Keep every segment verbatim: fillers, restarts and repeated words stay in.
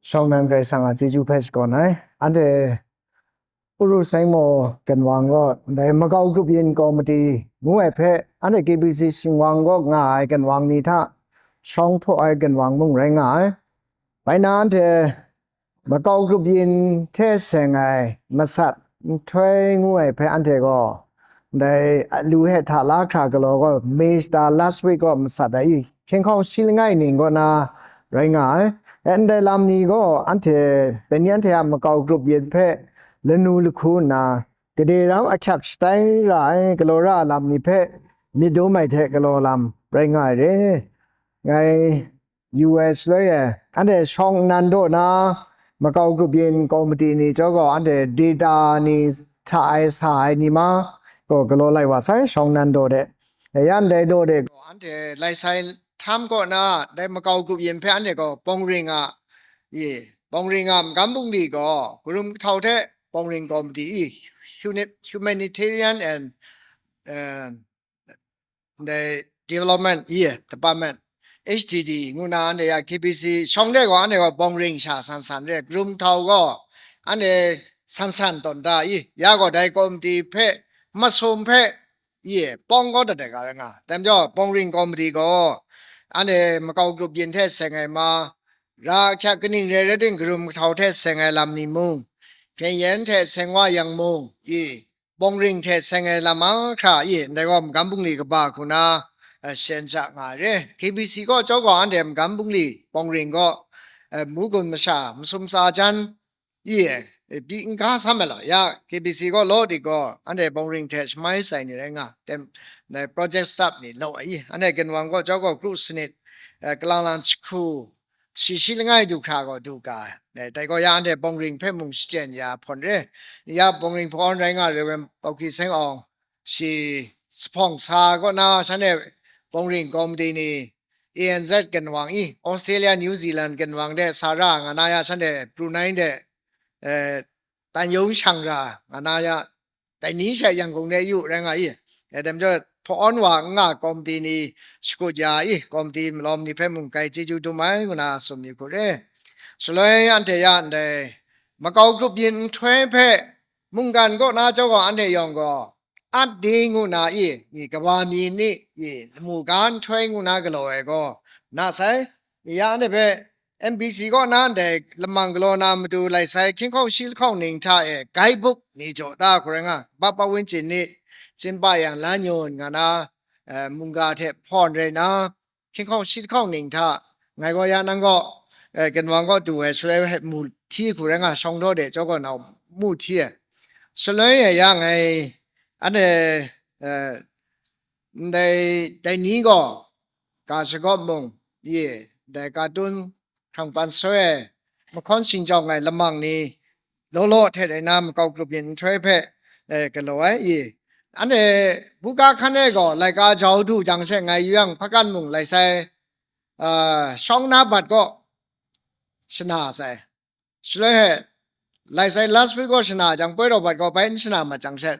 Shawng nnan Karai Kasang a chyeju hpe shakawn ai. Anhte Uru Saimo Ganwang gaw, ndai Makau Grup Yin Komiti ngu ai hpe, anhte K B C shingwang kaw nga ai ganwang ni hta shawng hpaw ai ganwang mung rai nga ai. Bai na anhte Makau Grup Yin hte seng ai masat nhtoi ngu ai hpe anhte gaw, ndai lu he hta la hkra galaw gaw, May shata last week gaw masat ai, hkying hkawng shi langai ning kaw na rai nga ai. E, ndai lam ni gaw anhte, dai ni anhte a Makau Grup Yin hpe lanu lahku nna, gade ram ahkyak shatai ra ai, galaw ra ai lam ni hpe myit dum ai hte galaw lam rai nga ai re. Ngai yu ai shaloi e, anhte shawng nnan daw na, Makau Grup Yin Komiti ni chyawm gaw, anhte data ni hta ai sa ai ni ma gaw galaw lai wa sai, shawng nnan daw de. Ya ndai daw de gaw, anhte lai sai htam kaw na, dai Makau Grup Yin hpe anhte gaw Bawngring a, i, Bawngring a magam bungli gaw, karum kahtau hte Bawngring Komiti i, huni-, Humanitarian and, eh, ndai Development i, Department, H D D ngu na anhte ya K B C shawng de gaw, anhte gaw Bawngring sha san san re, karum kahtau gaw anhte san san tawn da i, ya gaw dai komiti hpe, masum hpe, i, pawng kau dat ai ga rai nga. Dai majaw, Bawngring Komiti gaw, anhte Makau Grup Yin hte seng ai ma, ra ahkyak kaning rai rai ting, karum kahtau hte seng ai lam ni mung, hpyen yen hte seng wa yang mung, i, Bawngring hte seng ai lam mahkra, i, ndai gaw magam bungli kaba hku na, eh, shen sha nga ai re. K B C gaw chyawm gaw, anhte magam bungli Bawngring gaw, eh, mu gun masha masum tsa jan, i, e, pyi n ga sam ai law, ya K B C gaw law di gaw, anhte Bawngring hte shamai sai ni rai nga, tem, na project staff ni law ai, anhte Ginwang gaw chyawm gaw kru sanit, e, kalang lang jahku, shi shi langai du hkra gaw du ga ai. Dai, dai gaw ya anhte Bawngring hpe mung shachyen ya hpawn re, ya Bawngring hpawn rai nga Reverend Pawki Seng Awng, shi Sahpawng sa kaw na shanhte Bawngring Komiti ni, A N Z Ginwang i, Australia, New Zealand Ginwang de sa ra nga na ya, shanhte Brunei de, eh, Tan Yung Shang ra nga na ya, dai ni she Yangon de yu rai nga i. E, dem jaw, hpawn wa n nga komiti ni shakut ya i, komiti malawm ni hpe mung kai chyeju dum ai, ngu na tsun yu hku re. Shaloi anhte ya ndai Makau Grup Yin nhtoi hpe mungkan kaw na chyawm gaw, anhte yawng gaw, at di ngu na i, i, kaba mi ni, i, lamu ga nhtoi ngu na galaw ai gaw, na sai, i, ya anhte hpe M B C kaw na ndai lamang galaw na matu lai sai hkying hkawng shi lahkawng ning hta e guidebook ni jaw da hku rai nga, kaba pa winchin ni, Tsinpa Yang Lan Yun nga na, eh, mungga hte hpawn rai na, hkying hkawng shi lahkawng ning hta, ngai gaw ya nang gaw, eh, Ginwang kaw du ai shaloi hpe mu hti hku rai nga, shawng daw de chyawm gaw nau mu hti ai. Shaloi e ya ngai, anhte, eh, ndai, dai ni gaw, ga shagawp mung, ye, dai katun hkrang pan soi ai, mahkawn shinggyawng ai lamang ni, law law hte rai na Makau Grup Yin nhtoi hpe, eh, galaw ai i. Anhte buga hkan e gaw laika jau du jang she ngai yu yang, hpakan mung lai sai, ah, shawng na bat kaw shana sai. Shaloi he, lai sai last week gaw shana jang, poi rau bat gaw bai n shana mat jang she,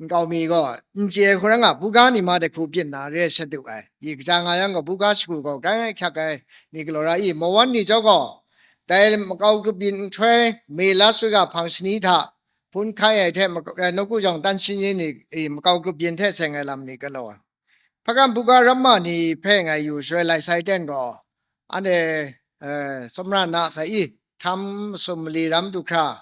nkau mi gaw n chye hku rai nga, buga ni ma de hku byin na re sha du ai. Yi kaja nga yang gaw, buga shagu gaw grai hkyak ai ni galaw ra i, mawan ni chyawm gaw, dai Makau Grup Yin nhtoi, May last week a hpang shani hta, hpun hkai ai hte, mak-, eh, nawku jawng tan shani ni, i, Makau Grup Yin hte seng ai lam ni galaw ai. Hpakan buga ramma ni hpe ngai yu shaloi lai sai ten gaw, anhte, eh, Samara na sai i, htam masum mali ram du hkra,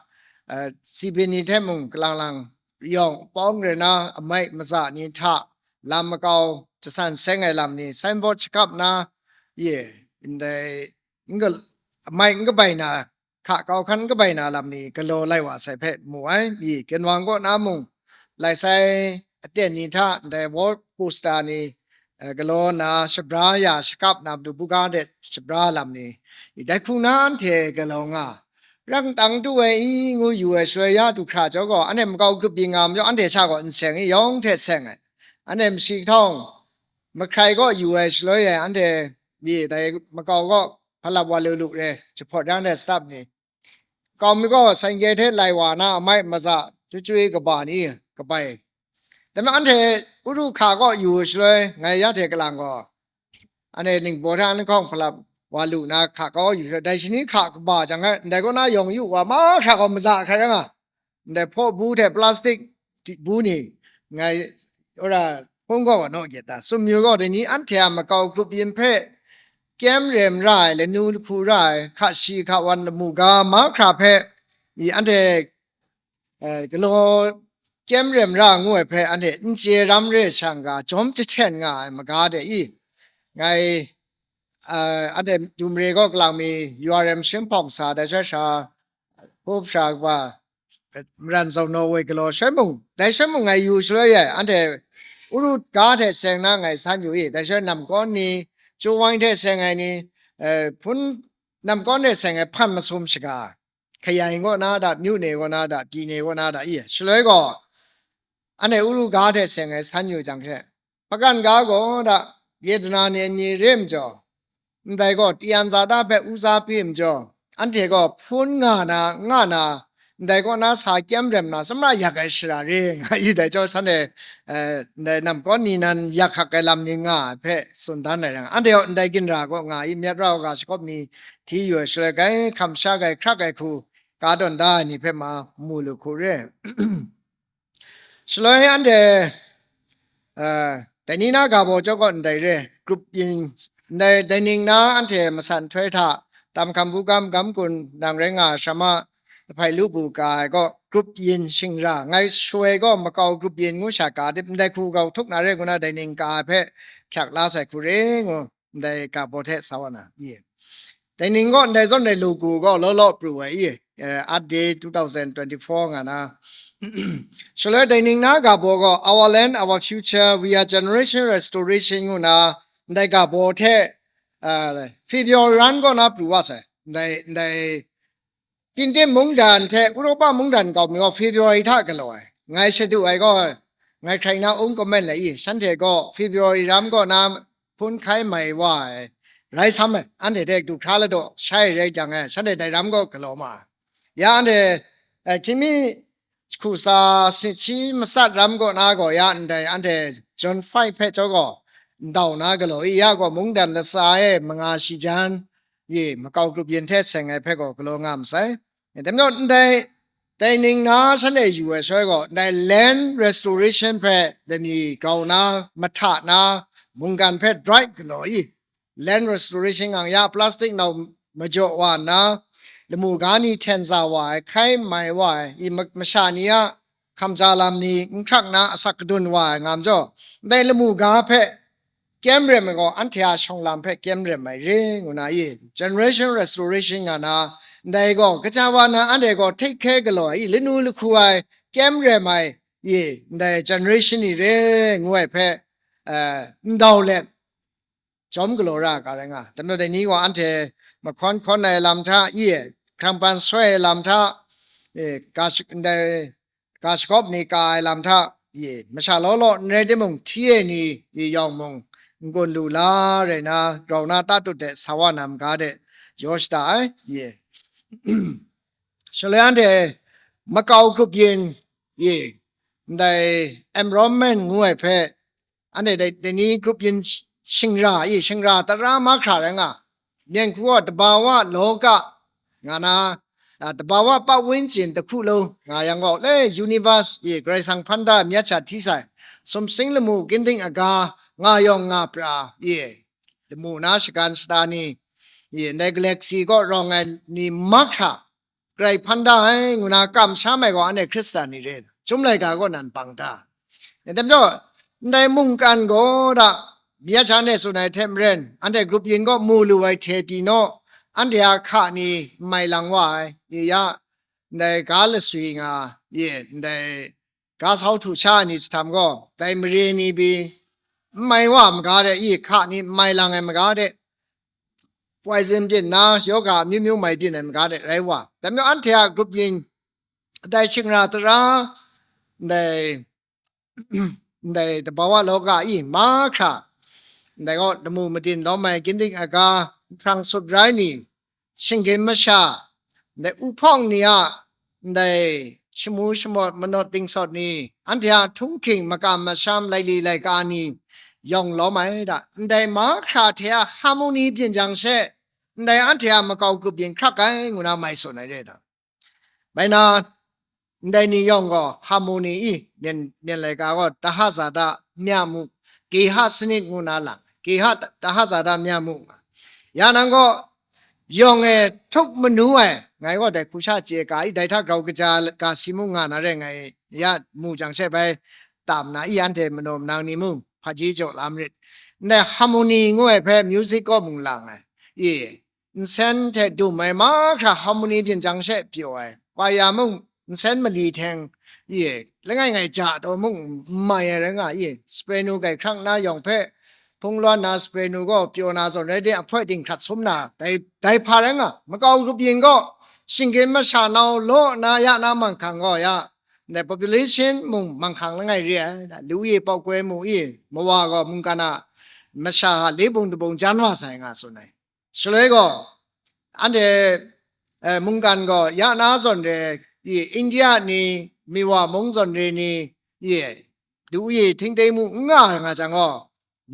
eh, Sibin ni hte mung kalang lang yawng pawng rai na amai maza ni hta lam makau jasan seng ai lam ni signboard shakap na, ye, ndai n ga-, amai n kabai na, hka kau hkan kabai na lam ni galaw lai wa sai hpe mu ai. I, Ginwang kaw na mung, lai sai aten ni hta ndai wall poster ni, eh, galaw na shabra ya shakap na matu buga de shabra lam ni, i, dai hku na anhte galaw nga, rang tang du ai i ngu yu ai shaloi ya du hkra chyawm gaw, anhte Makau Grup Yin nga majaw, anhte sha gaw n seng i, yawng hte seng ai. Anhte mashi kahtawng mahkrai kaw yu ai shaloi e, anhte, i, dai Makau kaw hpa lap wa lu lu re, jahpawt yang de stap ni, kau mi gaw sangye hte lai wa na amai maza, chyuchyui kaba ni kabai. Dai majaw anhte Uru hka kaw yu shaloi, ngai ya hte kalang gaw, anhte ningbaw hta anhkawng hpa lap wa lu na hka kau yu sha, dai shani hka kaba jang hpe, ndai kaw na yawng yu wa mahkra gaw maza hkrai rai nga. Ndai hpaw bu hte plastic bu ni, ngai ora hpung gaw wa naw gyet ta, sumyu gaw dai ni anhte a makau grup yin hpe kyem rem ra ai, lanu lahku ra ai, hka shi hka wan lamu ga mahkra hpe, i anhte, eh, galaw kyem rem ra ngu ai hpe anhte n chye ram re shang ga, jawm jahten nga ai maga de i, ngai, eh, anhte dumre gaw kalang mi U R M shim hpawng sa, dai sha sha, hpup sha kaba, eh, maran zawn naw woi galaw sha mung, dai sha mung ngai yu shaloi ai, anhte urut ga hte seng na ngai san yu i, dai sha namkawn ni, chyu wang hte seng ai ni, eh, hpun namkawn hte seng ai hpan masum shaga, hkayai kaw na da, myu ne kaw na da, pyi ne kaw na da, i, shaloi gaw, anhte uru ga hte seng ai san yu jang hte, hpakan ga gaw da, yedana ni ni re majaw, ndai gaw tiyan za da hpe u za pyi majaw, anhte gaw hpun nga na, nga na, ndai kaw na sa kyem rem na, samra yak ai shara re nga i, dai chyawm shanhte, eh, ndai namkawn ni nan yak hkak ai lam ni nga ai hpe tsun dan ai rai nga, anhte gaw ndai ginra kaw nga i, myat ra u ga shakawp ni hti yu ai shaloi, gai hkam sha, gai hkrak ai hku, ka tawn da ai ni hpe ma mu lu hku re. Shaloi anhte, eh, dai ni na ga baw chyawm gaw ndai re, grup yin, ndai, dai ning na anhte masan htoi hta, tam hkam bu gam, gam kun nang rai nga ai sha ma, lahpai lu bu ga ai gaw, grup yin shingra, ngai shawoi gaw makau grup yin ngu sha ga dip, ndai hku grau htuk na re ngu na, dai ning ga ai hpe hkyak la sai hku re ngu, ndai ga baw hte sa wa na, i. Dai ning gaw ndai zawn ai lu gu gaw law law pru ai, i, eh, Earth Day two thousand twenty-four nga na. Shaloi dai ning na ga baw gaw, Our Land, Our Future, We Are Generation Restoration ngu na, ndai ga baw hte, eh, February ran kaw na pru wa sai. Ndai, ndai Pintin mungdan hte Europa mungdan kau mi gaw February hta galaw ai. Ngai shadu ai gaw, ngai hkrai na ung comment lai i, shanhte gaw February ram kaw na hpun hkai mai wa ai, rai sam ai, anhte hte du hkra ladaw shai rai jang ai, shanhte dai ram kaw galaw ma ai. Ya anhte, eh, hkying mi hku sa si shi matsat ram kaw na gaw, ya ndai anhte John five hpe chyawm gaw ndau na galaw i, ya gaw mungdan latsa e manga shi jan, ye makau grup yin hte seng ai hpe gaw galaw nga masai. Dai majaw ndai, dai ning na shanhte yu ai shaloi gaw, ndai land restoration hpe lami grau na, mahta na, mungkan hpe drai galaw i, land restoration ngang ya, plastic nau majaw wa nna, lamu ga ni hten za wa ai, hkai mai wa ai, i ma-, masha ni a hkamja lam ni n hkrak na asak kadun wa ai nga majaw, ndai lamu ga hpe kyem rem ai gaw, anhte a shawng lam hpe kyem rem ai re, ngu na i, generation restoration nga na, ndai gaw, kaja wa na anhte gaw take care galaw ai i, lanu lahku ai, kyem rem ai i, ndai generation ni re, ngu ai hpe, eh, ndau let, jawm galaw ra ga rai nga. Dai majaw dai ni gaw anhte mahkawn hkawn ai lam hta, i, hkrang ban soi ai lam hta, e, ga sh-, ndai ga shakawp ni ka ai lam hta, i, masha law law n rai timung, hti e ni, i, yawng mung, n-gun lu la rai na, grau na tatut de sa wa na maga de, yaw shada ai, i. Shaloi anhte makau grup yin, i, ndai environment ngu ai hpe, anhte dai, dai ni grup yin sh-, shingra i, shingra tara mahkra rai nga, myen hku gaw tabawa loka nga na, a, tabawa ပတ်ဝန်းကျင် တစ်ခုလုံး nga yang gaw, le universe i, Karai Kasang hpan da myit sha hti sai, sumsing lamu ginding aga, nga yawng nga pra i, lamu na shagan shata ni, i, ndai galaxy kaw rawng ai ni mahkra, Karai hpan da ai, ngu na kamsham ai gaw, anhte Hkristan ni re, chyum laika kaw nan bang da. Dai majaw, ndai mungkan gaw da, myit sha ne tsun ai hte maren, anhte grup yin kaw mu lu ai hte pyi naw, anhte a hka ni n mai lang wa ai, i ya, ndai ga laswi nga, i, ndai ga sau htu sha ai ni jahtam gaw, dai mare ni pyi n mai wa ai maga de, i, hka ni n mai lang ai maga de, poison byin na, yoga amyu myu mai byin ai maga de rai wa. Dai majaw anhte a grup yin, dai shingra tara, ndai, ndai tabawa loka i mahkra, ndai gaw lamu matin lawm ai ginding aga, nhprang sut rai ni, shinggyim masha, ndai uhpawng ni a, ndai shamu shamawt manawt dingsawt ni, anhte a htunghking makam masham laili laika ni yawng lawm ai da, ndai mahkra hte a harmony byin jang she, Ndai anhte a makau grup yin hkrak ai ngu na mai tsun ai re ai. Bai na, ndai ni yawng gaw harmony i, myen, myen laika gaw taha zada mya mu, geha sanit ngu na lang, geha ta-, taha zada mya mu nga. Ya nang gaw, yawng e htuk manu ai, ngai gaw dai hku sha chye ka i, dai hta grau kaja ga si mung nga na re ngai, ya mu jang she bai tam na i, anhte manaw manang ni mung hpaji jaw la marit. Ndai harmony ngu ai hpe music kaw mung lang ai, i, nsen hte dum ai mahkra harmony byin jang she pyaw ai, kwaya mung nsen mali hteng, i, langai ngai ja taw mung n mai ai rai nga, i, soprano grai hkrang na yawng hpe hpung lawn na soprano gaw pyaw na zawn rai de, ahpoi dinghkrat sum na, dai, dai hpa rai nga, makau grup yin gaw shinggyim masha nau law na ya na manghkang gaw ya, ndai population mung manghkang langai re ai, lu e pau koi mu i, mawa gaw mungkan a masha a lebung dabung jan wa sai nga tsun ai. Shaloi gaw, anhte, eh, mungkan gaw ya na zawn re, i, India ni, Miwa mung zawn re ni, i, du i, htingtei mu n nga nga jang gaw,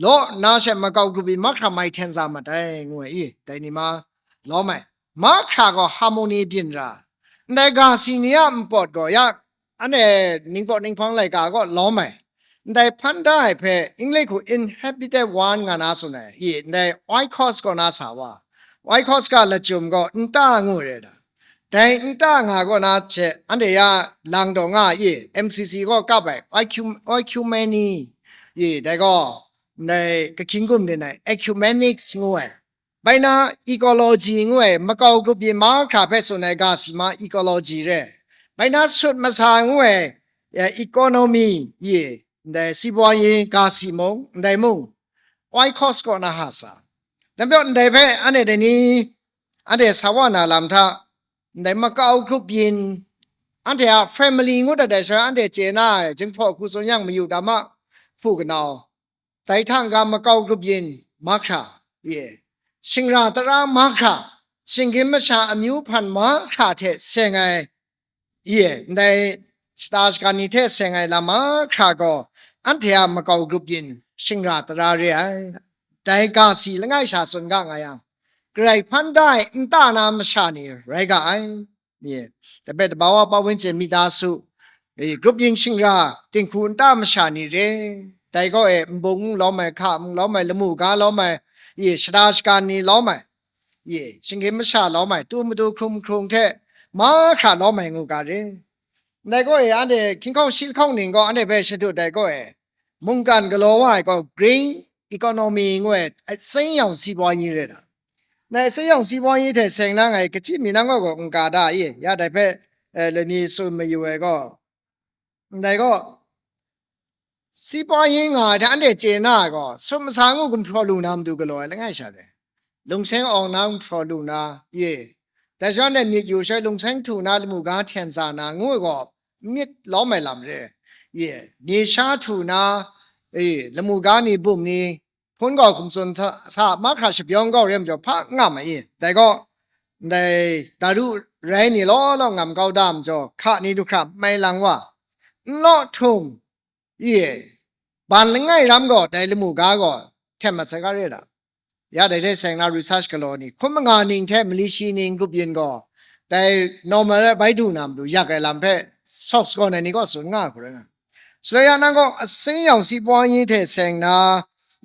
law na she makau grup i mahkra mai hten za mat ai, ngu ai i, dai ni ma lawm ai. Mahkra gaw harmony byin ra, ndai ga si ni a npawt gaw ya, anhte ningpawt ninghpang laika gaw lawm ai. Ndai hpan da ai hpe English hku inhabited one nga na tsun ai, i, ndai oikos kaw na sa wa. Oikos ga lachyum gaw nta ngu re da. Dai nta nga kaw na hte anhte ya lang daw nga i, M C C gaw kap ai oiku-, oikumeni, i, dai gaw ndai kahkying gum den ai ecumenics ngu ai. Bai na ecology ngu ai, makau grup yin mahkra hpe tsun ai ga si ma ecology re. Bai na sut masa ngu ai, eh, economy, i, ndai si bwa yin ga si mung, ndai mung, oikos kaw na ha sa. Dai majaw ndai hpe anhte dai ni, anhte sa wa na lam hta, ndai makau grup yin, anhte a family ngut dat ai sha, anhte chye na ai, jinghpaw hku tsun yang mayu da ma, hpu kanau, dai hta n-ga makau grup yin mahkra, i, shingra tara mahkra, shinggyim masha amyu hpan mahkra hte seng ai, i, ndai shata shagan ni hte seng ai lam mahkra gaw, anhte a makau grup yin shingra tara re ai. Dai ga si langai sha tsun ga nga yang, Karai hpan da ai nta na masha ni rai ga ai. Ye, တပည့်တပါးဝပတ်ဝန်းကျင်မိသားစု, eh, group yin shingra dinghku nta masha ni re, dai gaw e, nbung lawm ai, hka mung lawm ai, lamu ga lawm ai, ye, shata shagan ni lawm ai, ye, shinggyim masha lawm ai, tu matu hkrum hkrung hte mahkra lawm ai ngu ga re. Dai gaw e, anhte hkying hkawng shi lahkawng ning gaw anhte hpe shadut ai gaw e, mungkan galaw wa ai gaw green economy ngu ai, အစိမ်းရောင်စီးပွားရေး re da. Ndai အစိမ်းရောင်စီးပွားရေး hte seng na ngai kachyi mi nang gaw gaw n-ga da i, ya dai hpe, eh, lani tsun mayu ai gaw, ndai gaw, စီးပွားရေး nga ai hta anhte chye na ai gaw, sut masa ngu gumhpraw lu na matu galaw ai langai sha re. Lungseng awng na gumhpraw lu na, ye. Dai sha anhte myit yu sha lungseng htu na lamu ga hten za na ngu ai gaw, myit lawm ai lam re. Ye, mye sha htu na, e, lamu ga ni bum ni, hpun gaw hkum tsun sa, sa mahkra shapyawng gaw re majaw hpa n nga ma i. Dai gaw, ndai daru rai ni law law ngam kau da majaw, hka ni du hkra mai lang wa, n law htum, i, ban langai ram gaw dai lamu ga gaw hten mat saga re da. Ya dai hte seng na research galaw ni, hkun manga ning hte mali shi ning grup yin gaw, dai normal ai bai du na matu yak ai lam hpe sawk sagawn ai ni gaw tsun nga hku rai nga. Shaloi ya nang gaw အစိမ်းရောင်စီးပွားရေး hte seng na,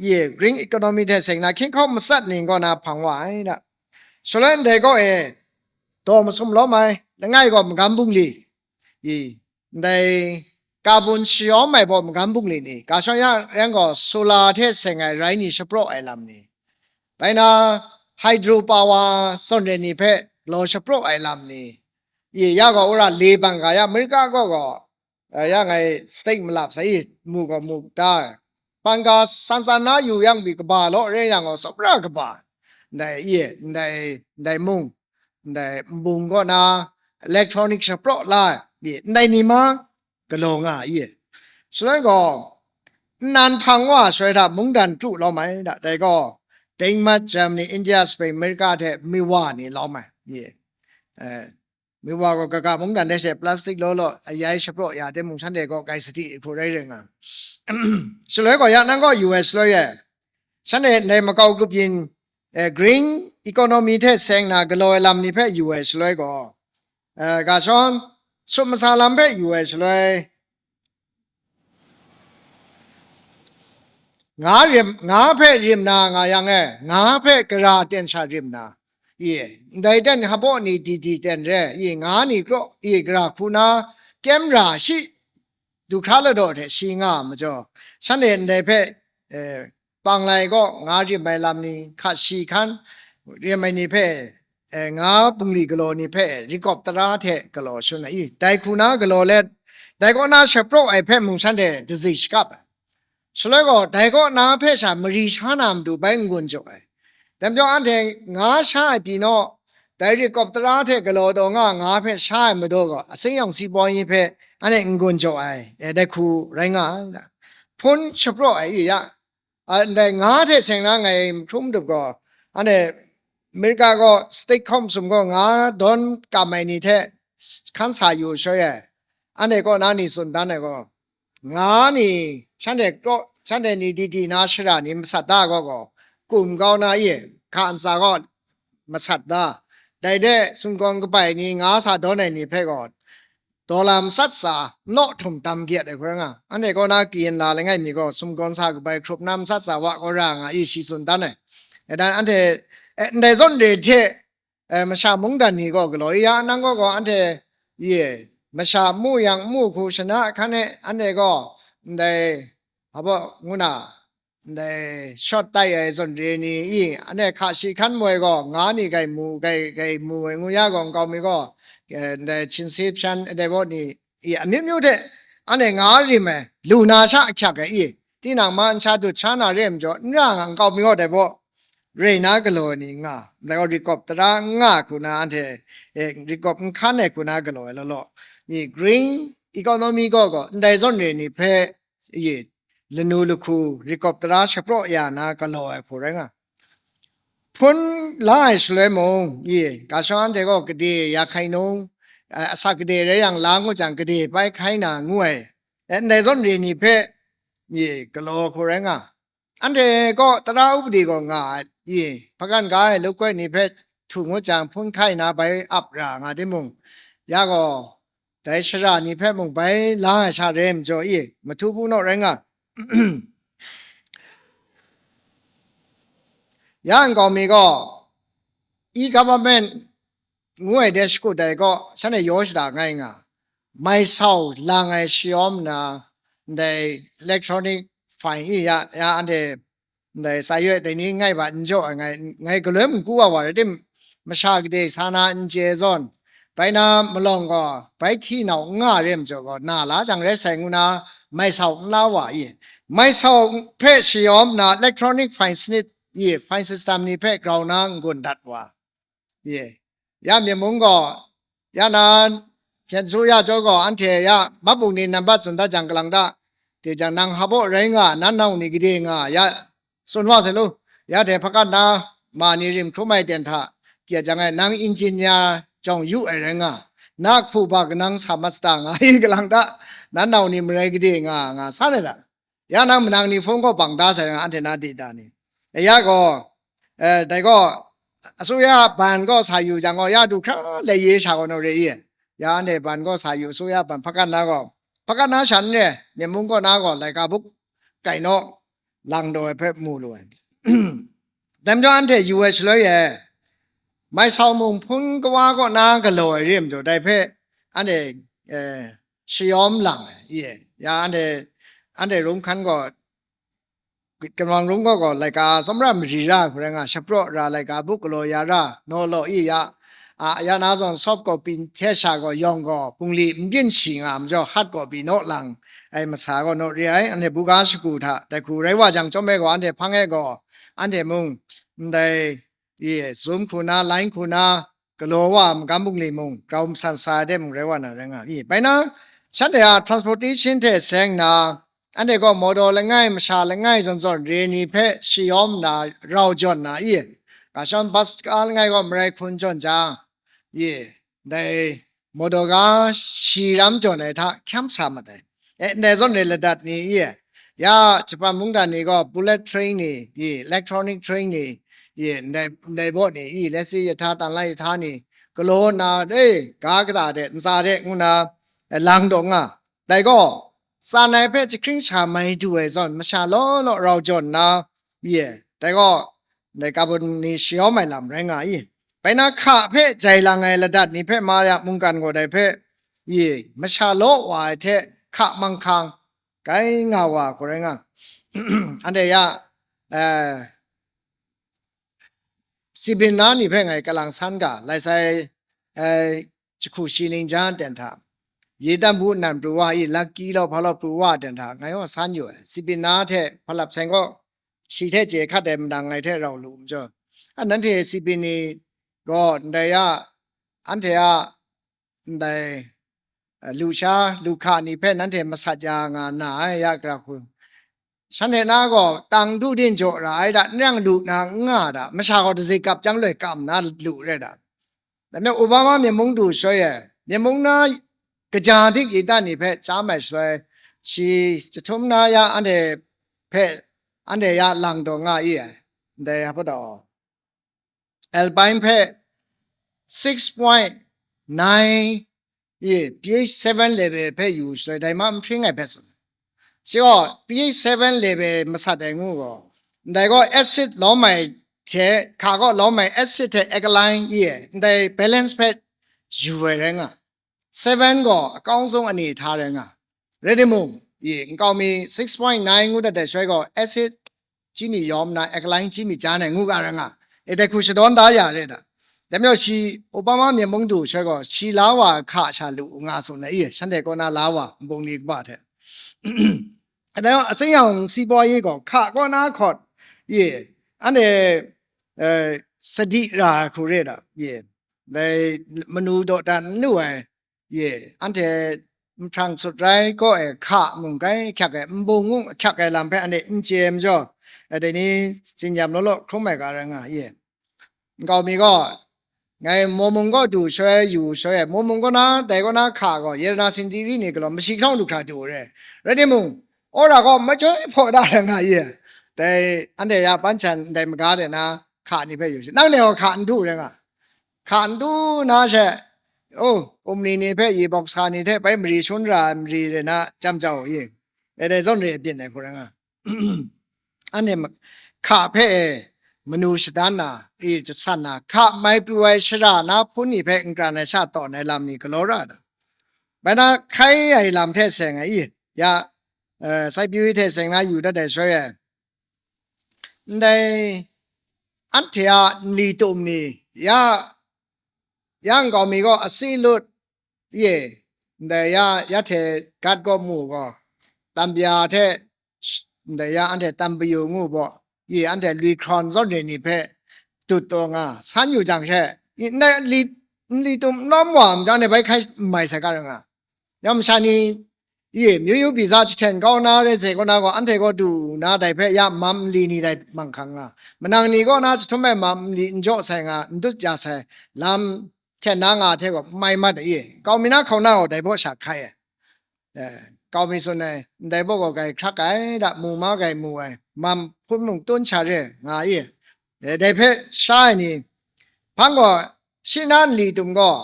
ye, green economy hte seng na hkying hkawng matsat ning kaw na hpang wa ai da. Shaloi ndai gaw e, daw masum lawm ai, langai gaw magam bungli, i, ndai carbon shayawm ai baw magam bungli ni, ga shawng ya yang gaw solar hte seng ai rai ni shapraw ai lam ni, bai na hydro power zawn re ni hpe galaw shapraw ai lam ni, i, ya gaw wora le bang ga ya, Amerika gaw gaw, eh, ya ngai state malap sai i, mu gaw mu da ai. Bang ga san san na yu yang pyi kaba law re yang gaw, tsawra kaba, ndai, i, ndai, ndai mung, ndai nbung kaw na electronic shapraw la ai, i, ndai ni ma galaw nga ai i. Shaloi gaw, nnan hpang wa shaloi hta mungdan kru lawm ai da, dai gaw, Denmark, Germany, India, Spain, America hte Miwa ni lawm ai, i, eh, Miwa gaw kaga mungdan de she plastic law law ayai shapraw ya de mung shanhte gaw grai sadi hku rai rai nga. Shaloi gaw ya nang gaw yu ai shaloi e, shanhte ndai makau grup yin eh, green economy hte seng na galaw ai lam ni hpe yu ai shaloi gaw, eh, ga shawng, sut masa lam hpe yu ai shaloi, nga rim, nga hpe rim na nga yang e, nga hpe gara ten sha rim na, i, ndai ten hpaw ni di di ten re, i, nga ni kraw, i, gara hku na, kyem ra shi, du hkra ladaw hte shi nga ai majaw, shanhte ndai hpe, eh, pang lai gaw, nga rim ai lam ni, hka shi hkan, rim ai ni hpe, eh, nga bungli galaw ni hpe, rikawp tara hte galaw shun ai, i, dai hku na galaw let, dai kaw na shapraw ai hpe mung shanhte dazi shakap ai. Shaloi gaw, dai kaw na hpe sha mari sha na matu bai n-gun jaw ai. Dai majaw anhte nga sha ai pyi naw, dai rikawp tara hte galaw taw nga nga hpe sha ai madaw gaw, asing yawng si baw ni hpe anhte n-gun jaw ai, e, dai hku rai nga ai. Hpun shapraw ai i ya, a, ndai nga hte seng na ngai hkrum dup gaw, anhte Amerika gaw state hkawm sum gaw nga dawn kam ai ni hte hkan sa yu shoi ai. Anhte kaw na ni tsun dan ai gaw, nga ni, shanhte kraw, shanhte ni di di na shara ni masat da gaw gaw, kum kau na i, hka ntsa gaw masat da. Dai de, sumgawn kabai ni nga sa dawn ai ni hpe gaw, daw la masat sa, naw htum tam gyet ai hkoi nga, anhte kaw na kayin la langai mi gaw, sumgawn sa kabai hkrup na masat sa wa gaw ra nga i shi tsun dan ai. E dan anhte, e, ndai zawn re hte, eh, masha mungdan ni gaw galaw i ya, nang gaw gaw anhte, ye, masha mu yang mu hku shana hkan e, anhte gaw, ndai, hpa ngu na, ndai shawt tai ai zawn re ni i, anhte hka shi hkan moi gaw, nga ni gai mu, gai, gai mu ai ngu ya gaw, nkau mi gaw, eh, ndai chinse hpyan, ndai baw ni, i, amyu myu hte, anhte nga rim ai, lu na sha ahkyak ai i, tinang ma n sha dut sha na re ai majaw, n ra nga nkau mi gaw dai baw, rai na galaw ai ni nga, dai gaw rikawp tara n nga hku na anhte, eh, rikawp n hkan ai hku na galaw ai law law, i, green economy gaw gaw, ndai zawn re ni hpe, i, lanu lahku rikawp tara shapraw ya na galaw ai hku rai nga. Hpun la ai shaloi mung, i, ga shawng anhte gaw gade ya hkai nung, eh, asak gade rai yang la ngut jang gade bai hkai na ngu ai, eh, ndai zawn re ni hpe, i, galaw hku rai nga. Anhte gaw tara upadi gaw nga ai, i, hpakan ga ai luk koi ni hpe htu ngut jang hpun hkai na bai ap ra nga timung, ya gaw, dai shara ni hpe mung bai la ai sha re ai majaw i, mahtu bu naw rai nga. Ya nkau mi gaw, e-government ngu ai de shakut ai gaw, shanhte yaw shada ngai nga, mai sau lang ai shayawm na, ndai electronic fine i ya, ya anhte ndai sa yoi dai ni ngai ba n jaw ai ngai, ngai galoi mungku wa wa rai tim, masha gade sa na n chye zawn, bai na malawng gaw, bai hti nau n nga re majaw gaw, na la jang rai sai ngu na, mai sau n la wa i, mai sau hpe shayawm na electronic fine snit i, fine system ni hpe grau na n-gun dat wa. Ye. Ya myen mung gaw, ya na, hpyen su ya jaw gaw, anhte ya, mabung ni nambat tsun dat jang kalang da, de jang nang hpaw rai nga, nan nau ni gade nga, ya, tsun wa sai lu, ya hte hpakan na, ma ni rim hkrum ai ten hta, kya jang ai, nang engineer jawng yu ai rai nga, na hku ba kanang sa masta nga, i kalang da, nan nau ni marai gade nga, nga san ai da. Ya nang manang ni hpung gaw bang da sai nga, anhte na di da ni? E ya gaw, eh, dai gaw, asuya ban gaw sa yu jang gaw, ya du hkra le ye sha gaw naw re i? Ya anhte ban gaw sa yu, asuya ban hpakan na gaw, hpakan na shan re, myen mung kaw na gaw, laika buk kai naw, lang daw ai hpe mu lu ai. Dai majaw anhte yu ai shaloi e, mai sau mung hpun kawa kaw na galaw ai re majaw, dai hpe anhte, eh, shayawm lang ai, i, ya anhte, anhte rum hkan gaw, Kalang rum gaw gaw, laika tsawmra mari ra ai hku rai nga, shapraw ra, laika buk galaw ya ra, naw law i ya, a, ya na zawn soft copy hte sha gaw, yawng gaw, bungli n byin shi nga majaw, hard copy naw lang ai masa gaw naw re ai, anhte buga shagu hta, dai hku rai wa jang chyawm ai gaw, anhte hpang e gaw, anhte mung, ndai, i, zum hku na, line hku na, galaw wa ai magam bungli mung, grau masan sa ai de mung rai wa na rai nga i. Bai na, shanhte a transportation hte seng na, anhte gaw motor langai, masha langai zawn zawn re ni hpe shayawm nna rau jawn na i, ga shawng bus ka langai gaw marai hkun jawn jang, i, dai motor ga shi ram jawn ai hta hkyam sa mat ai. E, ndai zawn re ladat ni i, ya Japan mungdan ni gaw bullet train ni, i, electronic train ni, ye, ndai, ndai baw ni, i, let's say, yahta tanlai yahta ni, galaw nna, e, ga kata de, ntsa de, ngu na, e, lang daw nga. Dai gaw, tsan ai hpe jahkring sha mai du ai zawn, masha law law rau jawn nna, ye, dai gaw, ndai kabun ni shayawm ai lam rai nga i. Bai na hka hpe jai lang ai ladat ni hpe Maria mungkan gaw dai hpe, ye, masha law wa ai hte hka manghkang, gai nga wa hku rai nga. Anhte ya, eh, Sibin na ni hpe ngai kalang san ga, lai sai, eh, jahku shi ning jan ten hta, yi dan bu nan pru wa i, laki law hpa law pru wa ten hta, ngai yawng san yu ai. Sibin na hte hpalap seng gaw, shi hte chye hkat ai madang ngai hte rau lu majaw, a, nanhte Sibin ni gaw ndai a, anhte a, ndai, eh, lusha, luhka ni hpe nanhte masat ya nga na ai, ya gara hku. Shanhte na gaw tang du din jaw ra ai da, n rang lu na n nga da, masha gaw dazik kap chyang loi kam na lu re da. Dai majaw Obama myen mung du shaloi e, myen mung na kaja dik yi dan ni hpe chyam ai shaloi, shi jahtum na ya anhte hpe, anhte ya lang taw nga i ai, ndai hpa taw. Alpine hpe six point nine, ye, P H seven level hpe yu shaloi, dai ma n hpring ai hpe tsun. Shi gaw P H seven level masat ai ngu gaw, ndai gaw acid lawm ai hte, hka gaw lawm ai acid hte alkaline, ye, ndai balance hpe yu ai rai nga. Seven gaw akau zung ani hta rai nga. Rai timung, i, nkau mi six point nine ngu dat ai shaloi gaw, acid chyi mi yawm na, alkaline chyi mi jan ai ngu ga rai nga. E, dai hku shadawn da ya re da. Dai majaw shi Obama myen mung du shaloi gaw, shi la wa hka sha lu nga tsun ai, i, shanhte kaw na la wa nbung ni kaba hte. Dai gaw, atsing yang si baw yi gaw, hka kaw na hkawt, i, anhte, eh, sadi ra ai hku re da, i, dai manu dawdan n lu ai, ye, anhte nhprang sut rai kaw ai hka mung grai ahkyak ai, nbung mung ahkyak ai lam hpe anhte n chye ai majaw, dai ni tsinyam law law hkrum ai ga rai nga, ye. Nkau mi gaw, ngai Mawmung kaw du shaloi, yu shaloi, Mawmung kaw na, dai kaw na hka gaw, Yerana sindiri ni galaw mashi hkawng du hkra du re. Rai timung, wora gaw machyoi hpaw da rai nga, ye. Dai anhte ya ban shan ndai maga de na, hka ni hpe yu shi. Nang ne gaw hka n du rai nga. Hka n du na she, oh, kumni ni hpe yi bawk sa ni hte bai mari shangun ra ai mari re na jam jau i, e, dai zawn re byin ai hku rai nga. Anhte ma-, hka hpe e manu shadan na, i, jasan na, hka mai pru ai shara na hpun ni hpe n kran ai sha tawn ai lam ni galaw ra da. Bai na hkai ai lam hte seng ai, i, ya, eh, Saipyuri hte seng na yu dat ai shaloi e, ndai anhte a nli tum ni, ya, ya nkau mi gaw asi lut, ye, ndai ya, ya hte gat gaw mu gaw, tambya hte, sh-, ndai ya anhte tambayu ngu baw, ye, anhte lui hkrawn zawn re ni hpe dut taw nga, san yu jang she, i, ndai nli, nli tum n lawm wa myit jang, anhte bai hkai n mai sai ga rai nga. Yawng masha ni, i, myu yu biza jahten kau na, re ze kau na gaw, anhte gaw du na dai hpe ya mam nli ni dai manghkang nga, manang ni kaw na jahtum ai mam nli n jaw sai nga, n dut ya sai lam hten na nga hte gaw, n mai mat ai, i, nkau mi na hkauna gaw dai baw sha hkai ai. Eh, nkau mi tsun ai, ndai baw gaw grai hkrak ai da, mu ma grai mu ai, mam hpun mung tun sha re nga i, eh, dai hpe sha ai ni, hpang gaw, shi na nli tum gaw,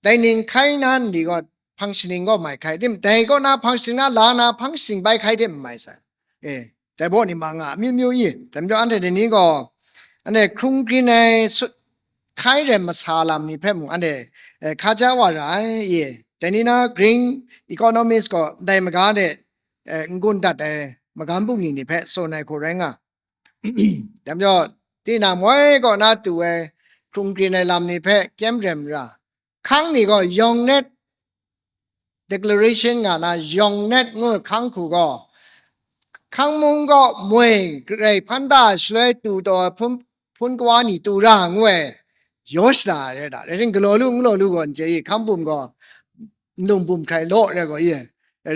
dai ning hkai na nli gaw, hpang shaning gaw mai hkai tim, dai kaw na hpang shaning na la na hpang shaning bai hkai tim n mai sai. E, dai baw ni ma nga, amyu myu i, dai majaw anhte dai ni gaw, anhte hkrung grin ai sut hkai rem masa lam ni hpe mung anhte, e, hkaja wa ra ai, i, dai ni na green economist gaw ndai maga de, e, n-gun dat ai magam bungli ni hpe tsun ai hku rai nga. Dai majaw, tinang moi kaw na tu ai hkrung grin ai lam ni hpe kyem rem ra, hkang ni gaw Yawng Net Declaration nga na, Yawng Net ngu ai hkang hku gaw, hkang mung gaw moi garai hpan da shaloi tu taw ai hpun, hpun kawa ni tu ra ngu ai, yaw shada ai rai da. Rai tim, galaw lu n galaw lu gaw n chye i, hkang bum gaw nlung bum hkrai law rai gaw i,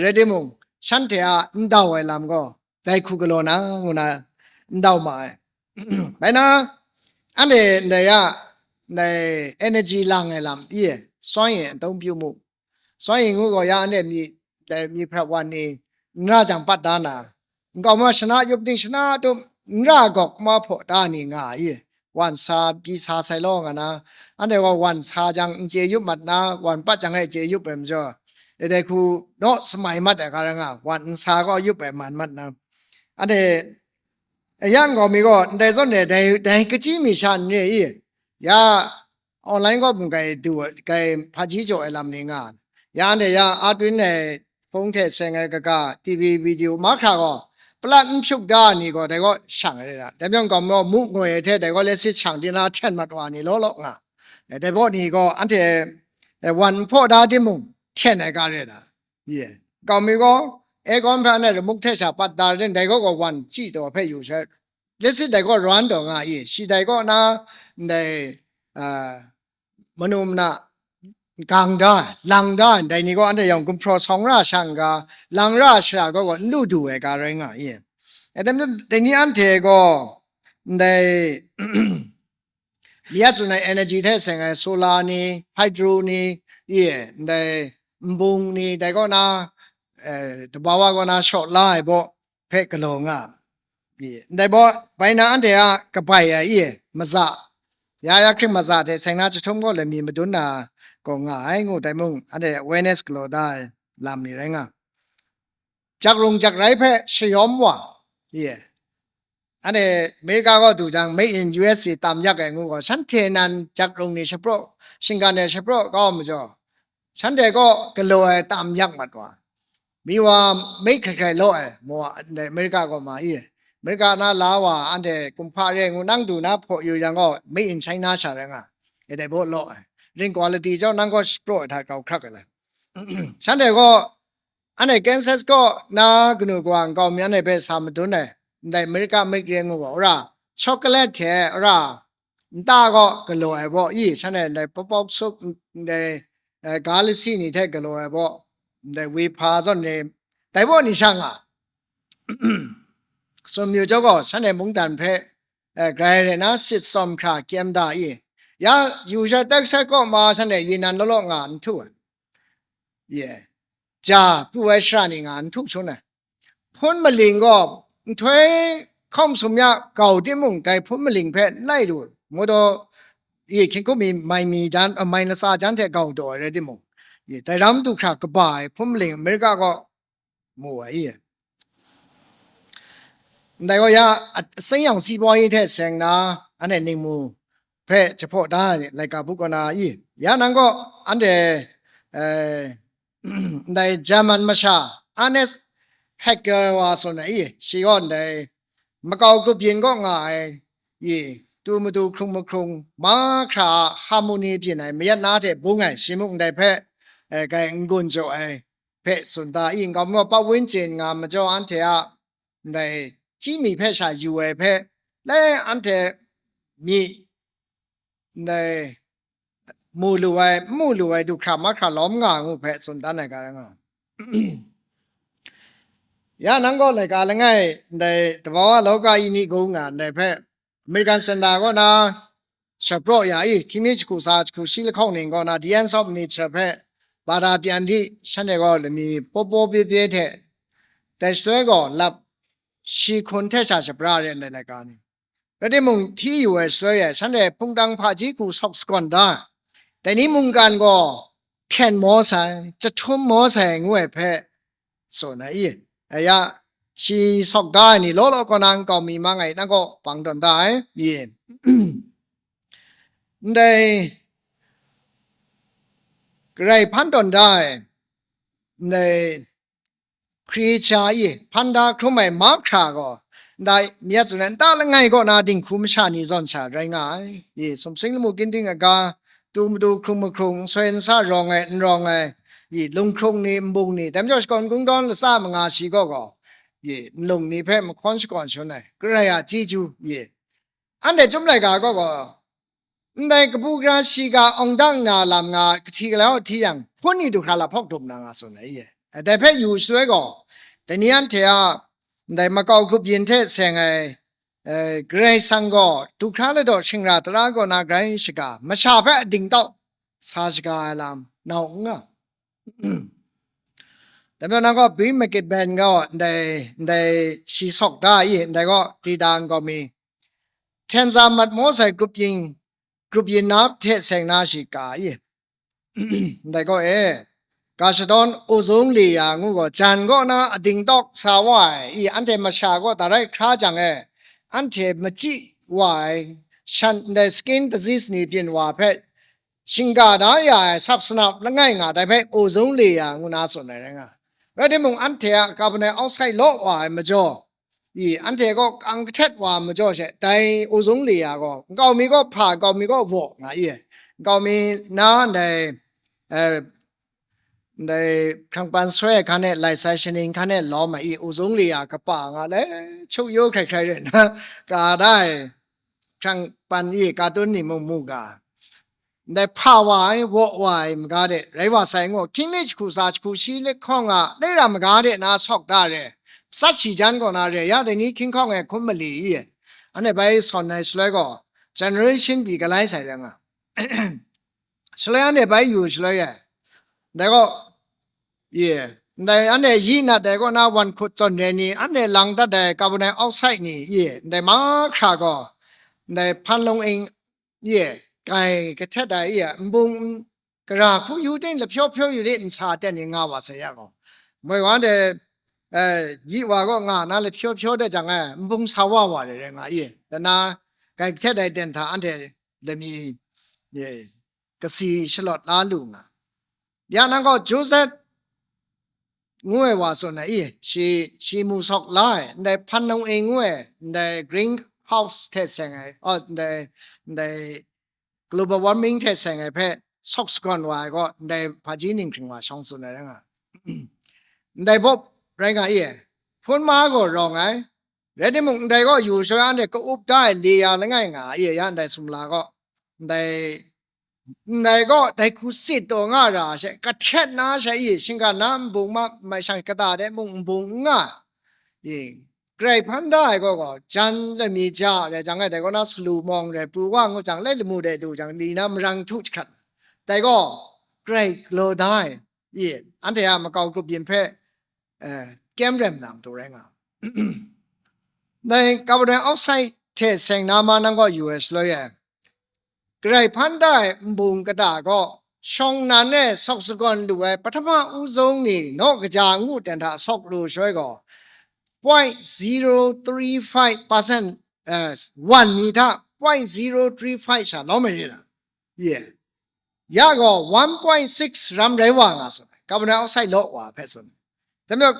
rai timung, shanhte a n dau ai lam gaw, dai hku galaw na, ngu na n dau ma ai. Bai na, anhte ndai a, ndai energy lang ai lam, i, စွမ်းအင်အသုံးပြုမှု, စွမ်းအင် ngu gaw ya, anhte myi, dai myi hprap wan ni, n ra jang pat da na, nkau ma shana yup ting shana tum, n ra gawk ma hpaw da ni nga ai, i, wan sa, pyi sa sai law nga na, anhte gaw wan sa jang n chye yup mat na, wan pat jang e chye yup ai majaw, e dai hku naw samai mat ai ga rai nga, wan n sa gaw yup ai man mat na. Anhte, e, yang gaw mi gaw, ndai zawn e, dai, dai kachyi mi sha n re i? Ya, online gaw mung kai du, kai hpaji jaw ai lam ni nga, ya anhte ya a tun ai hpung hte seng ai kaga, T V video mahkra gaw, palat n hpyuk da ai ni gaw, dai gaw shang ai re ra. Dai majaw gaw mu ngoi ai hte, dai gaw letsit shang di na hten mat wa ni law law nga. E, dai baw ni gaw anhte, e, wan n hpaw da timung, hten ai ga re ra. Ye. Kau mi gaw, aircon hpe anhte ramuk hte sha pat da rin, dai gaw gaw wan chyi taw hpe yu sha. Letsit dai gaw rawn taw nga i, shi dai kaw na, ndai, a, manu mana gang da, lang da, ndai ni gaw anhte yawng gumhpraw sawng ra shang ga, lang ra shara gaw gaw n lu du ai ga rai nga i. E, dai ni anhte gaw, ndai, mi ya tsun ai energy hte seng ai solar ni, hydro ni, i, ndai nbung ni, dai kaw na, e, tabawa kaw na shawt la ai baw, hpe galaw nga, i, ndai baw, bai na anhte a kabai ai i, maza, ya ya hkring maza hte seng na jahtum gaw lami madun na gaw nga ai ngu, dai mung anhte awareness galaw da ai lam ni rai nga. Jakrung jakrai hpe shayawm wa, i, anhte America gaw du jang, Made in U S A tam yak ai ngu gaw, shanhte nan jakrung ni shapraw, shinggan ai shapraw kau majaw, shanhte gaw galaw ai tam yak mat wa, mi wa made hkrai hkrai law ai, maw, ndai America gaw ma i, America na la wa anhte kumhpa re ngu nang du na hpaw yu yang gaw, Made in China sha rai nga, e dai baw law ai, ring quality jau nang gaw shapraw ai hta grau hkrak ai lai. Shanhte gaw, anhte Kansas kaw na kanu kawa nkau mi anhte hpe sa madun ai, ndai America made re ngu wa, ora, chocolate hte, ora, nta gaw galaw ai baw i, shanhte ndai pawpawk sup, ndai, eh, ga lasi ni hte galaw ai baw, ndai wehpa zawn ni, dai baw ni sha nga, sum yu jaw gaw, shanhte mungdan hpe, eh, grai rai na sit tsawm hkra kyem da i, ya, yu sha tak sat kaw ma shanhte yin nan law law nga n htu ai. Ye, ja pru ai shara ni nga n htu shanhte. Hpun maling gaw nhtoi hkawng sum ya gau timung, dai hpun maling hpe n lai lu, ngu daw, i, hkying hkum mi mai mi jan, a, mai latsa jan hte gau daw ai rai timung, i, dai ram du hkra kaba ai hpun maling America gaw mu ai i. Ndai gaw ya, a, seng yang si boi hte seng na, anhte ningmu hpe jahpaw da ai laika bu kaw na i, ya nang gaw anhte, eh, ndai German masha Ernest Hackel wa tsun ai i, shi gaw ndai makau grup yin kaw nga ai i, tu matu hkrung mahkrung mahkra a harmony byin ai mayat na hte bung ai, shi muk ndai hpe, eh, kai n-gun jaw ai hpe tsun da i, nkau mi gaw ပတ်ဝန်းကျင် nga majaw anhte a ndai chyi mi hpe sha yu ai hpe, le anhte myi ndai mu lu ai, n mu lu ai du hkra mahkra lawm nga ngu hpe tsun dan ai ga rai nga. Ya nang gaw laika langai ndai tabawa lauka yi ni gu nga ndai hpe, American Center kaw na shapraw ya i, hkying mi jahku tsa jahku shi lahkawng ning kaw na The Ends of Nature hpe ba da pyan di, shanhte gaw lami paw paw pye pye hte dai shaloi gaw lap shi hkun hte sha shabra re ndai laika ni. Rai timung, hti yu ai shaloi e, shanhte hpungtang hpaji hku sawk sagawn da, dai ni mungkan gaw hten maw sai, jahtum maw sai ngu ai hpe tsun ai i, aya, shi sawk da ai ni law law kaw na nkau mi mang ai, nang gaw bang tawn da ai i. Ndai garai hpan tawn da ai, ndai hkri cha i hpan da hkrum ai mahkra gaw, ndai mi ya tsun ai nta langai kaw na dinghku masha ni zawn sha rai nga ai. I, sumsing lamu ginding aga, tu matu hkrung mahkrung, nsoi nsa rawng ai, n rawng ai, i, lunghkrung ni, nbung ni, dai majaw shakawn kungdawn latsa manga shi gaw gaw, i, nlung ni hpe mahkawn shakawn shangun ai, Karai a chyeju, i, anhte chyum laika gaw gaw, ndai kabu gara shiga awng dang na lam nga, kahti galau hti yang, hpun ni du hkra la hpawk dum na nga tsun ai, i. Dai hpe yu shaloi gaw, dai ni anhte a, ndai makau grup yin hte seng ai, eh, Karai Kasang gaw, du hkra ladaw shingra tara kaw na grai shaga, masha hpe ading tau sa shaga ai lam, nau n nga. Dai majaw nang gaw Bill McKibben gaw ndai, ndai shi sawk da i, ndai gaw Tida nkau mi, hten za mat maw sai grup yin, grup yin na hte seng na shi ka i. Ndai gaw e, ga shadawn ozone layer ngu gaw, jan kaw na ading tawk sa wa ai i, anhte masha kaw darai hkra jang e, anhte machyi wa ai, shan ndai skin disease ni byin wa hpe, shingga da ya ai sap sanap langai nga, dai hpe ozone layer ngu na tsun ai rai nga. Rai timung, anhte a carbon dioxide law wa ai majaw, i, anhte kaw kang kahtet wa ai majaw she, dai ozone layer gaw nkau mi kaw hpa, nkau mi kaw waw nga i, nkau mi na ndai, eh, ndai hkrang pan soi ai hkan e, lai sai shaning hkan e lawm ai i, ozone layer kapa nga le, chuk yu hkrai hkrai rai na, ka da ai hkrang pan i, katun ni mung mu ga. Ndai hpa wa ai, waw wa ai maga de rai wa sai ngu, hkying mi jahku tsa jahku shi lahkawng a, le ra maga de na sawk da re, matsat shi jan kaw na re, ya dai ni hkying hkawng e hkum mali i, anhte bai sawn ai shaloi gaw, generation pyi galai sai rai nga. Shaloi anhte bai yu shaloi e, ndai gaw, ye, ndai anhte yi nat ai kaw na wan hkut zawn re ni, anhte lang dat ai carbon dioxide ni, ye, ndai mahkra gaw, ndai hpan long ing, ye, grai kahtet ai, ye, nbung gara hku yu ting, lahpyaw pyaw yu ting, nsa ten ni nga wa sai ya gaw, moi wa de, eh, yi wa gaw nga na lahpyaw pyaw de jang, eh, nbung sa wa wa re re nga i, dana grai kahtet ai ten hta anhte lami, ye, kasi shalawt la lu nga. Ya nang gaw Joseph ngu ai wa tsun ai i, shi, shi mu sawk la ai, ndai hpan long e ngu ai, ndai greenhouse hte seng ai, oh, ndai, ndai global warming hte seng ai hpe sawk sagawn wa ai gaw, ndai hpaji ninghkring wa shawng tsun ai rai nga. Ndai bawp rai nga i, hpun ma gaw rawng ai, rai timung, ndai gaw yu shaloi anhte ka-up da ai layer langai nga i, ya ndai sumla gaw, ndai, ndai gaw dai hku sit taw nga ra she, kahtet na she i, shinggan na nbung ma, mai shang kata de mung nbung n nga i, grai hpan da ai gaw gaw, jan lami ja rai jang, dai kaw na salu mawng rai pru wa ngut jang, lai lamu de du jang, li na marang htu jahkrat, dai gaw grai galaw da ai i, anhte a makau grup yin hpe, eh, kyem rem na matu rai nga. Dai carbon dioxide hte seng na ma nang gaw yu ai shaloi e, grai hpan da ai nbung kata gaw shawng nnan e sawk sagawn lu ai pahtama uzung ni naw kaja ngu ten hta sawk lu shaloi gaw, point zero three five percent, eh, wan ni hta point zero three five sha lawm ai re na? Ye. Ya gaw one point six ram rai wa nga sai, carbon dioxide law wa hpe tsun. Dai majaw,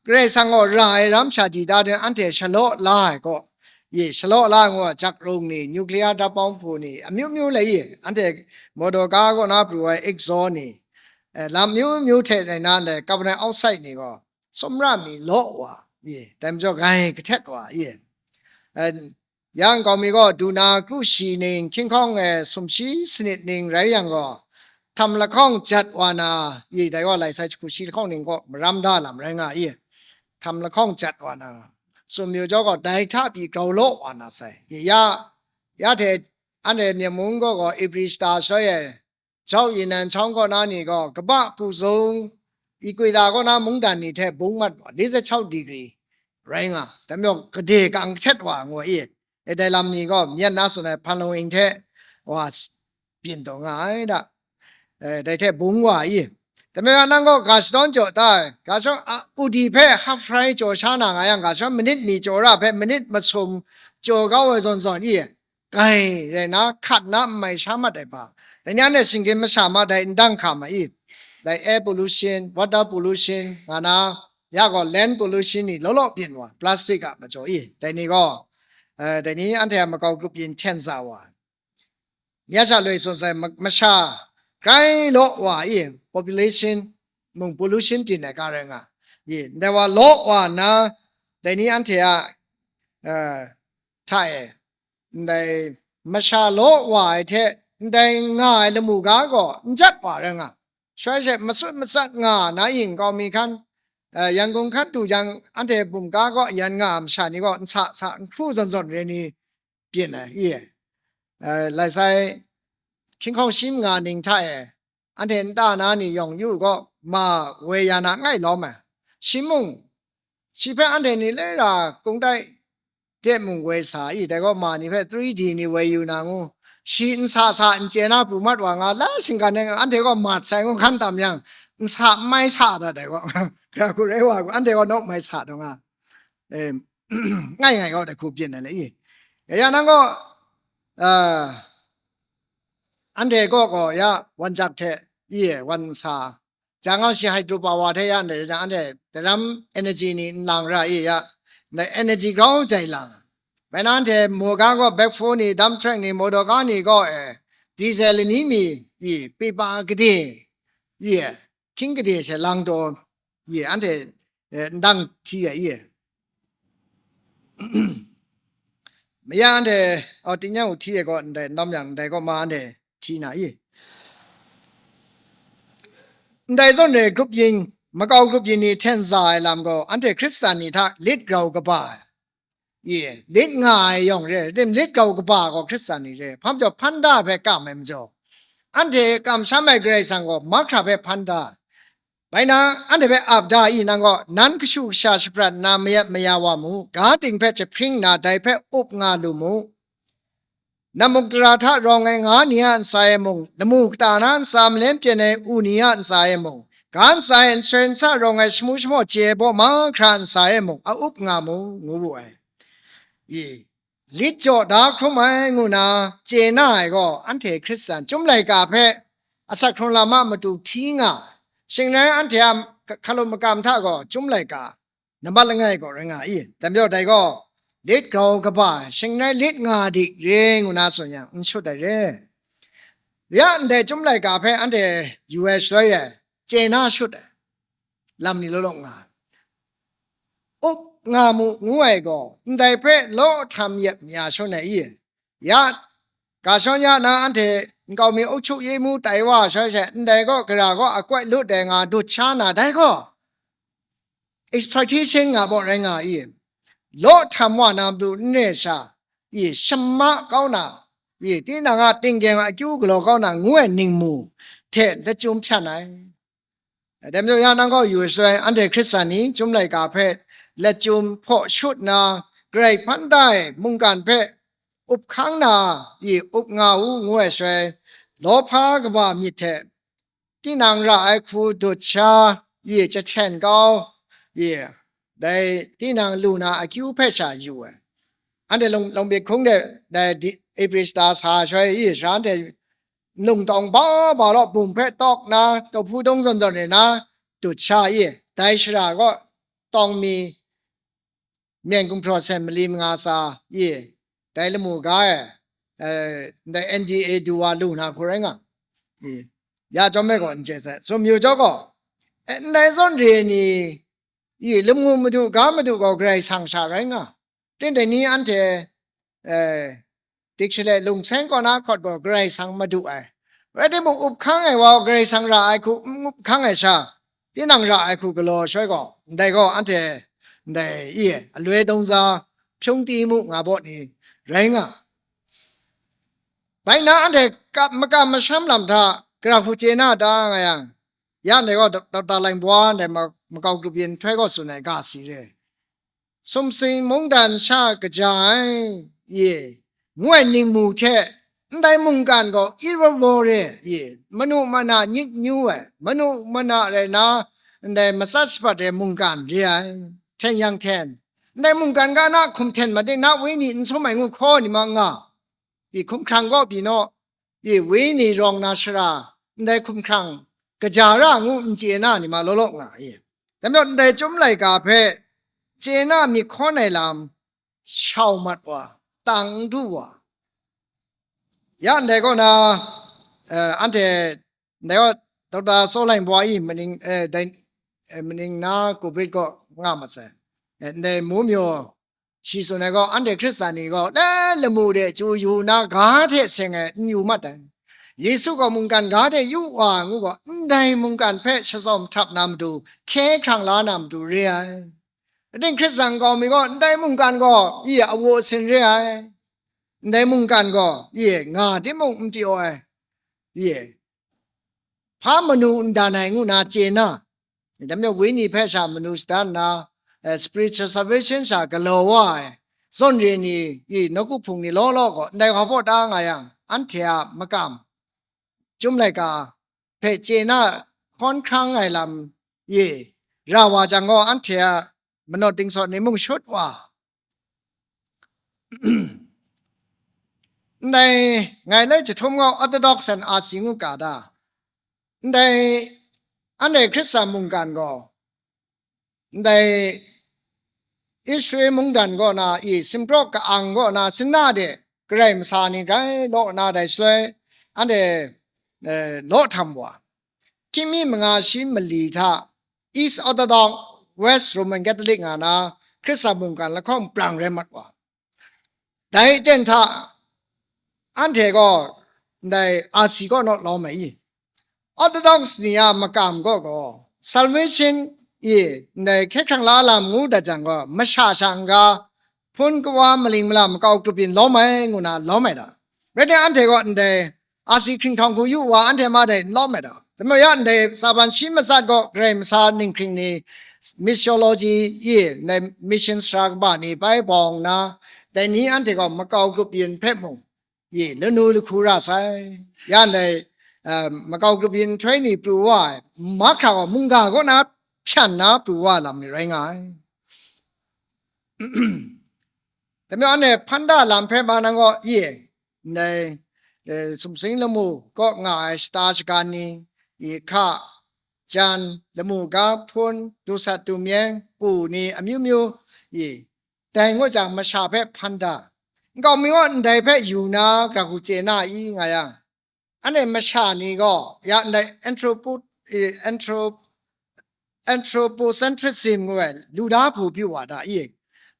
Karai Kasang gaw ra ai ram sha di da de anhte shalaw la ai gaw, ye, shalaw la ai ngu a, jakrung ni, nuclear dap bawng hpu ni, amyu myu le, ye, anhte motor ka kaw na pru ai exhaust ni, eh, lam myu myu hte rai na le, carbon dioxide ni gaw, sumra mi law wa, ye, dai majaw grai kahtet wa, ye. Eh, yang kau mi gaw, du na kru shi ning, hkying hkawng e sumshi sanit ning rai yang gaw, htam lahkawng jat wa na, i, dai gaw lai sai jahku shi lahkawng ning gaw maram da lam rai nga i, htam lahkawng jat wa na, sum yu jaw gaw, dai hta pyi grau law wa na sai. I, ya, ya hte anhte Myen mung gaw gaw, Ibri shata shaloi e, Jauh Yinan Chawng kaw na ni gaw, kaba hpu zung, Equator kaw na mungdan ni hte bung mat wa, li za chau degree rai nga, dai majaw gade kang htet wa ngu i, e, dai lam ni gaw myen na tsun ai hpan lung ing hte wa s-, byin taw nga ai da, e, dai hte bung wa i. Dai majaw nang gaw ga shadawn jaw da ai, ga shadawn, a, udi hpe half rai jaw sha na nga yang, ga shadawn manit mi jaw ra hpe manit masum jaw kau ai zawn zawn i, grai rai na, hkat na, n mai sha mat ai hpa, dai ni anhte shinggyim masha ma dai n dang hka ma i? Dai air pollution, water pollution nga na, ya gaw land pollution ni law law byin wa, plastic a majaw i, dai ni gaw, eh, dai ni anhte a makau grup yin hten za wa. Nya sha loi tsun sai ma-, masha grai law wa i, population mung pollution byin ai ga rai nga i, ndai wa law wa nna, dai ni anhte a, eh, hta e, ndai masha law wa ai hte ndai nga ai lamu ga gaw n jat wa rai nga. Shaloi she masut matsat nga na ing kau mi hkan, eh, Yangon hkan du jang, anhte bum ga kaw yan nga ai masha ni gaw nsa sa nhkru zawn zawn re ni byin ai, i, eh, lai sai hkying hkawng shi manga ning hta e, anhte nta na ni yawng yu gaw ma woi ya na ngai lawm ai. Shi mung, shi hpe anhte ni le ra kungtai de mung woi sa i, dai gaw ma ni hpe three D ni woi yu na ngu, shi n sa sa n chye na pru mat wa nga, la shinggan e anhte gaw mat sai ngu hkan tam yang, n sa n mai sa dat ai gaw, gara hku rai wa, anhte gaw nawk mai sa taw nga, e, ngai ngai gaw dai hku byin ai le i. Ya yang nang gaw, a, anhte kaw gaw ya wan jak hte i, wan sa, jang gaw shi hydro power hte ya ndai rai jang, anhte daram energy ni n lang ra i ya, ndai energy grau jai lang. Bai na anhte motor ga gaw, backhoe ni, dump truck ni, motor ga ni gaw e, diesel lani mi i, pipa gade i, hkying gade she lang taw i, anhte, e, ndang hti ai i. Maya anhte, aw, tingnyang u hti ai gaw ndai, ndam yang ndai gaw ma anhte hti na i. Ndai zawn re grup yin, makau grup yin ni hten za ai lam gaw, anhte Hkristan ni hta lit grau kaba ai. I, lit nga ai yawng re, tim lit grau kaba gaw Hkristan ni re, hpa majaw hpan da ai hpe kam ai majaw, anhte kamsham ai Karai Kasang gaw mahkra hpe hpan da ai. Bai na, anhte hpe ap da i, nang gaw, nan kashu kasha shaprat nna mayat maya wa mu, ga ting hpe jahpring nna dai hpe up nga lu mu. Namuk tara hta rawng ai nga ni a ntsa e mung, lamu kata na ntsa malem pyen ai u ni a ntsa e mung, ga ntsa e nsoi nsa rawng ai shamu shamaw chye ai baw mahkra ntsa e mung, a up nga mu, ngu wu ai. I, lit jaw da hkrum ai ngu na chye na ai gaw, anhte Hkristan chyum laika hpe asak hkrung lam a matu hti nga ai. Shing rai anhte a hkalu makam hta gaw chyum laika nambat langai gaw rai nga i. Dai majaw dai gaw, lit grau kaba ai, shing rai lit nga dik re ngu na tsun yang, n shut ai re. Ya ndai chyum laika hpe anhte yu ai shaloi e, chye na shut ai lam ni law law nga ai. Up nga mu ngu ai gaw, ndai hpe law htam yep mya shawn ai i? Ya, ga shawn ya na anhte nkau mi ukchu yi mu tai wa shaloi she, ndai gaw gara gaw akawt lut ai nga dut sha na, dai gaw exploitation nga baw rai nga i? Law htam wa na matu n re sha, i, shama kau na, i, tinang a tinggyeng akyu galaw kau na ngu ai ningmu hte lachyum hpyan ai. Dai majaw ya nang gaw yu ai shaloi, anhte Hkristan ni chyum laika hpe lachyum hpaw shut nna, Karai hpan da ai mungkan hpe up hkang na i up nga u ngu ai shaloi, lawhpa kaba myit hte tinang ra ai hku dut sha i jahten kau i, dai tinang lu na akyu hpe sha yu ai. Anhte long, long byit hkung de dai di, Ebre shata sa shaloi i, sha anhte nlung tawng ba ba law bum hpe tawk na, tawhpu dawng zawn zawn re na dut sha i, dai shara gaw tawng mi myen gumhpraw sen mali manga sa i, dai lamu ga e, eh, ndai N D A du wa lu na hku rai nga i, ya chyawm e gaw n chye sai. Sumyu jaw gaw, eh, ndai zawn re ni i, lamu madu, ga madu gaw Karai Kasang sha rai nga. Tindai ni anhte, eh, dik shaloi lungseng kaw na hkawt gaw Karai Kasang madu ai. Rai timung, up hkang ai wa gaw Karai Kasang ra ai hku n up hkang ai sha, tinang ra ai hku galaw shaloi gaw, ndai gaw anhte ndai i aloi dawng za hpyung ti mu nga baw ni rai nga. Bai na anhte kap makam masham lam hta gara hku chye na ta nga yang, ya ndai gaw Dok-, Dokta Laingbua ndai ma-, makau grup yin nhtoi gaw tsun ai ga si re. Sumsing mungdan sha kaja ai, ye, ngu ai ningmu hte, ndai mungkan gaw iravaw re, ye, manu mana nyit nyu ai, manu mana rai na, ndai matsat shapat ai mungkan re ai, hten yang hten, ndai mungkan ga na hkum hten mating, na wenyi n sum ai ngu hkaw ni ma nga, i hkumhkrang kaw pyi naw, i wenyi rawng na shara, ndai hkumhkrang kaja ra ngu n chye na ni ma law law nga i. Dai majaw ndai chyum laika hpe chye na myit hkawn ai lam shau mat wa, tang n du wa. Ya ndai kaw na, eh, anhte ndai kaw Dokta Saw Laingbua i maning, eh, dai, eh, maning na Covid kaw nga mat sai. Eh, ndai mu myaw shi tsun ai gaw, anhte Hkristan ni gaw, le lamu de chyu yu na ga hte seng ai n yu mat ai. Yesu gaw mungkan ga de yu wa ngu gaw, ndai mungkan hpe shatsawm htap na matu, hkye hkrang la na matu re ai. Ating Hkristan nkau mi gaw, ndai mungkan gaw, i a awu asin re ai. Ndai mungkan gaw, i nga timung n pyaw ai. I hpa manu n dan ai ngu na chye na, dai majaw wenyi hpe sha manu shadan nna, eh, spiritual salvation sha galaw wa ai, zawn re ni, i, nawku hpung ni law law gaw ndai wa baw ta nga yang, anhte a makam, Chyum laika hpe chye na hkawn hkrang ai lam e ra wa jang gaw, anhte a manawt dingsaw ni mung shut wa. Ndai ngai lai jahtum gaw Orthodox and R C ngu ka da. Ndai anhte Hkristan mungkan gaw, ndai Israel mungdan kaw na i, Simpraw ka-ang kaw na, sina de garai masa ni grai law na, dai shaloi anhte, eh, law htam wa. Hkying mi manga shi mali hta East Orthodox, West Roman Catholic nga na Hkristan mungkan lahkawng prang rai mat wa. Dai aten hta anhte gaw ndai R C kaw naw lawm ai i? Orthodox ni a makam kaw gaw, salvation i ndai hkye hkrang la lam ngu dat jang gaw, masha sha n-ga, hpun kawa maling mala makau grup yin lawm ai ngu na lawm ai ta? Rai timung, anhte gaw ndai R C hkringhtawng hku yu wa, anhte ma dai n lawm ai ta? Dai majaw ya, ndai Saban shi matsat gaw, Karai Masa ninghkring ni, missiology i ndai mission sara kaba ni bai bawng nna, dai ni anhte gaw makau grup yin hpe mung, i, lanu lahku ra sai. Ya ndai, eh, makau grup yin nhtoi ni pru wa ai, mahkra gaw mungga kaw na hpyan na pru wa lam ni rai nga ai. Dai majaw anhte hpan da lam hpe ma nang gaw, i, ndai, eh, sumsing lamu kaw nga ai shata shagan ni, i, hka, jan, lamu ga, hpun, dusat dumyeng, ku ni amyu myu, i, dai ngut jang masha hpe hpan da, nkau mi gaw ndai hpe yu na, ga hku chye na i nga yang, anhte masha ni gaw ya ndai anthropo-, eh, anthro-, anthropocentrism ngu ai lu da hpu pyu wa da i?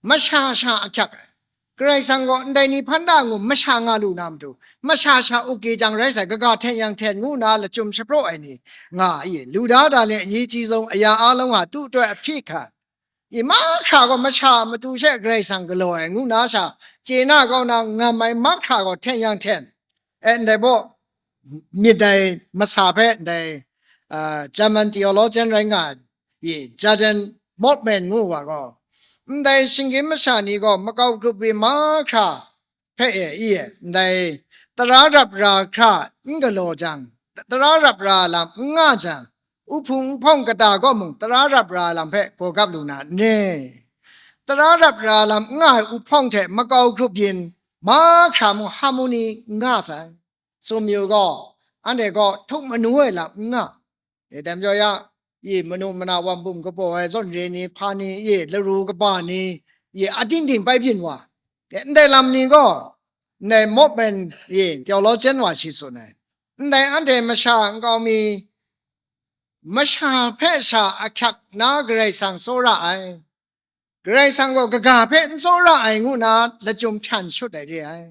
Masha sha ahkyak ai. Karai Kasang gaw ndai ni hpan da ngu masha nga lu na matu, masha sha uke jang rai sai, kaga hten yang hten ngu na lachyum shapraw ai ni nga i? Lu da da le, ayi ji zung, aya a long a tu toi ahpyi hkan, i, mahkra gaw masha a matu she Karai Kasang galaw ai ngu na sha chye na kau na ngam ai mahkra gaw hten yang hten. E, ndai baw, myit dai masa hpe ndai, ah, German theologian rai nga ai, i, Jurgen Moltmann ngu wa gaw, ndai shinggyim masha ni gaw makau grup yin mahkra hpe e, i, ndai tara rap ra hkra n galaw jang, tara rap ra lam n nga jang, uhpung uhpawng kata kaw mung tara rap ra lam hpe gaw gap lu na n re? Tara rap ra lam n nga ai uhpawng hte makau grup yin mahkra mung harmony n nga sai. Tsun yu gaw, anhte gaw htuk manu ai lam n nga. E, dai majaw ya, i, manu mana wam bum kabaw ai zawn re ni, hpa ni, i, laru kaba ni, i, ating ting bai byin wa. E, ndai lam ni gaw, ndai Moltmann, i, theologian wa shi tsun ai. Ndai anhte masha nkau mi, masha hpe sha ahkyak na Karai Kasang tsawra ai. Karai Kasang gaw kaga hpe n tsawra ai ngu na lachyum hpyan shut ai re ai.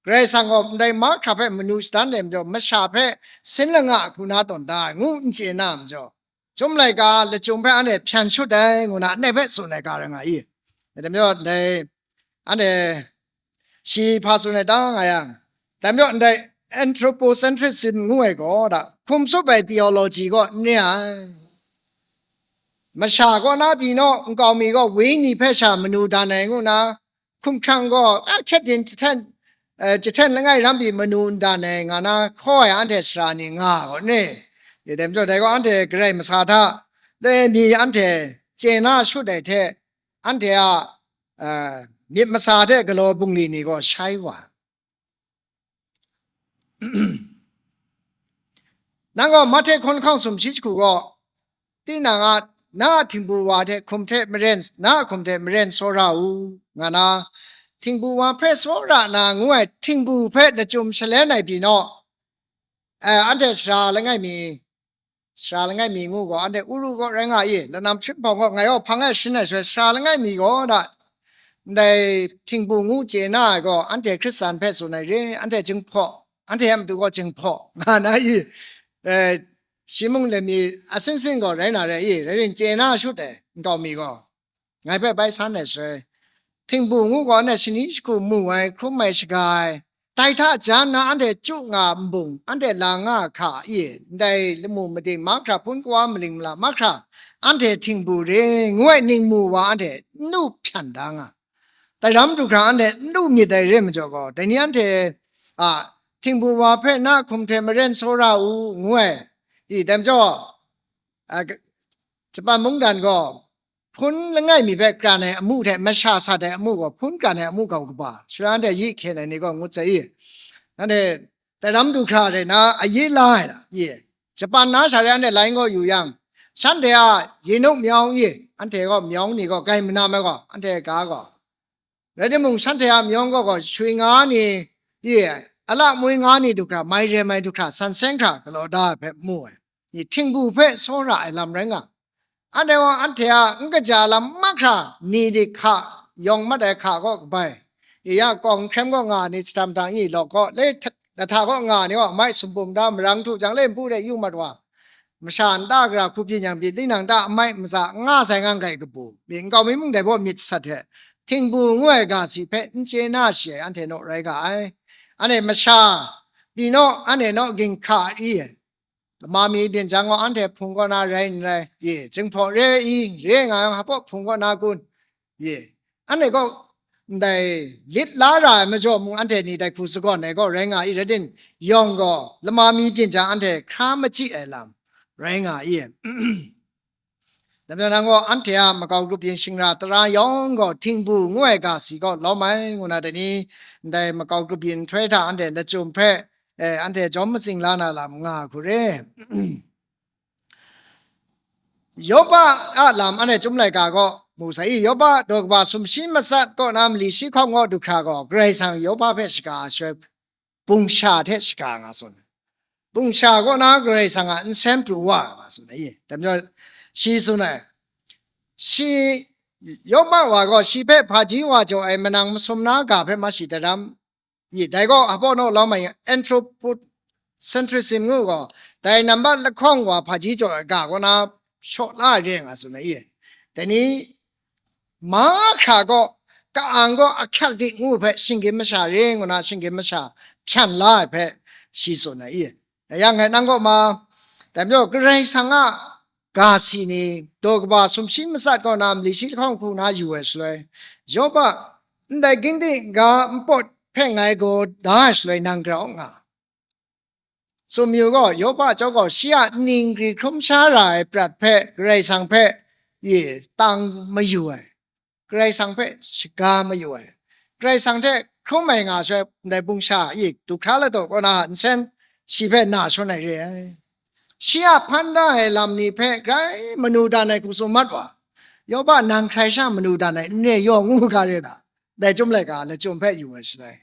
Karai Kasang gaw ndai mahkra hpe manu shadan ai majaw, masha hpe sin langa hku na tawn da ai ngu n chye na majaw, Chyum laika lachyum hpe anhte hpyan shut ai ngu na, anhte hpe tsun ai ga rai nga i? Dai majaw, dai, anhte shi hpa tsun ai ta nga yang, dai majaw ndai anthropocentrism ngu ai gaw, da, hkum tsup ai theology gaw n re ai. Masha kaw na pyi naw, nkau mi gaw wenyi hpe sha manu dan ai ngu na, hkumhkrang gaw, a, hkyet din jahten, eh, jahten langai ram pyi manu n dan ai nga na hkaw ai anhte sara ni nga gaw ne? Dai majaw, dai gaw anhte Karai Masa hta loi mi anhte chye na shut ai hte, anhte a, eh, myit masa hte galaw bungli ni gaw shai wa. Nang gaw Mahte hkawn hkawng sumshi jahku gaw, tinang a, na a htingbu wa hte hkum hte maren, na a hkum hte maren tsawra u, nga na, htingbu wa hpe tsawra na ngu ai htingbu hpe lachyum shalen ai pyi naw, eh, anhte sara langai mi, sara langai mi ngu gaw, anhte Uru gaw rai nga i, lanam hpring hpawng gaw ngai gaw hpang e shin ai shaloi, sara langai mi gaw da, ndai htingbu ngu chye na ai gaw, anhte Hkristan hpe tsun ai re, anhte jinghpaw, anhte a matu gaw jinghpaw, nga na i, eh, shi mung let mi asin sin gaw rai na rai i, rai ring chye na shut ai, nkau mi gaw. Ngai hpe bai san ai shaloi, htingbu ngu gaw anhte shani shagu mu ai, hkrum ai, shaga ai, dai hta jan na anhte chyu nga nbung, anhte la nga hka i, ndai lamu madik mahkra, hpun kawa maling mala mahkra, anhte htingbu re ngu ai ningmu wa anhte n lu hpyan da nga. aram du hkra anhte n lu myit dai re ai majaw gaw, dai ni anhte, a, htingbu wa hpe na hkum hte maren tsawra u, ngu ai. I, dai majaw, a, Japan mungdan gaw, hpun langai mi hpe kran ai amu hte masha sat ai amu gaw, hpun kran ai amu gau kaba, shara anhte yi hkyen ai ni gaw ngut sai i. Anhte daram du hkra re na ayi la ai la, ye. Japan na sha re anhte lai ngaw yu yang, shanhte a yinuk myawng i, anhte gaw myawng ni gaw gai manam ai gaw, anhte ga gaw, rai timung, shanhte a myawng gaw gaw shui nga ni, i, ala mui nga ni du hkra, mai re mai du hkra, san seng hkra galaw da ai hpe mu ai. I, htingbu hpe tsawra ai lam rai nga. Anhte gaw anhte a n kaja lam mahkra ni di hka, yawng mat ai hka kaw kabai, i ya kawng hkrem kaw nga ni, jahtam dang i lawk kaw le, lahta kaw nga ni gaw, amai sumpum da, marang htu jang le npu de yu mat wa, masha nta gara hku byin yang byin, tinang ta amai maza nga sai ngang kai kabu, myit nkau mi mung dai baw myit sat hte, htingbu ngu ai ga si hpe n chye na shi ai anhte naw rai ga ai. Anhte masha pyi naw, anhte naw ginhka i ai. Lama mi byin jang gaw, anhte hpung kaw na rai n rai, ye, jinghpaw re i, re nga yang, hpaw hpung kaw na kun, ye, anhte gaw ndai lit la ra ai majaw mung, anhte ni dai hku sagawn ai gaw rai nga i, rai tim, yawng gaw lama mi byin jang, anhte hkra machyi ai lam rai nga i. Dai majaw nang gaw anhte a makau grup yin shingra tara yawng gaw htingbu ngu ai ga si kaw lawm ai, ngu na dai ni, ndai makau grup yin nhtoi hta anhte lachyum hpe, eh, anhte jawm matsing la na lam nga hku re. Yopa a lam anhte Chyum Laika gaw mu sai i, Yopa daw kaba sumshi matsat kaw na mali shi hkawng gaw du hkra gaw, Karai Kasang Yopa hpe shaga ai shaloi, bungsha hte shaga nga tsun ai. Bungsha kaw na Karai Kasang a nsen pru wa nga tsun ai. Dai majaw, shi tsun ai, shi, Yopa wa gaw shi hpe hpaji wa jaw ai manang masum na ga hpe ma shi daram. I, dai gaw hpaw naw lawm ai anthropocentrism ngu gaw, dai nambat lahkawng wa hpaji jaw ai ga kaw na shaw la ai re nga tsun ai. I, dai ni, mahkra gaw, ka-ang gaw ahkyak di ngu hpe shinggyim masha re ngu na, shinggyim masha hpyan la ai hpe shi tsun ai i. Dai yang ngai nang kaw ma, dai majaw Karai Kasang a ga si ni, daw kaba sumshi matsat kaw na mali shi lahkawng hku na yu ai shaloi, Yopa, ndai gingdi ga npawt hpe ngai gaw da ai shaloi nang grau nga. Tsun mayu gaw, Yopa chyawm gaw shi a ningri hkrum sha ra ai prat hpe Karai Kasang hpe, i, tang mayu ai, Karai Kasang hpe shaga mayu ai, Karai Kasang hte hkrum ai nga shaloi, ndai bungsha, i, du hkra ladaw kaw na nsen shi hpe na shawn ai re ai. Shi a hpan da ai lam ni hpe grai manu dan ai hku tsun mat wa, Yopa, nang hkrai sha manu dan ai n re yaw ngu ga re da, dai Chyum Laika lachyum hpe yu ai shaloi.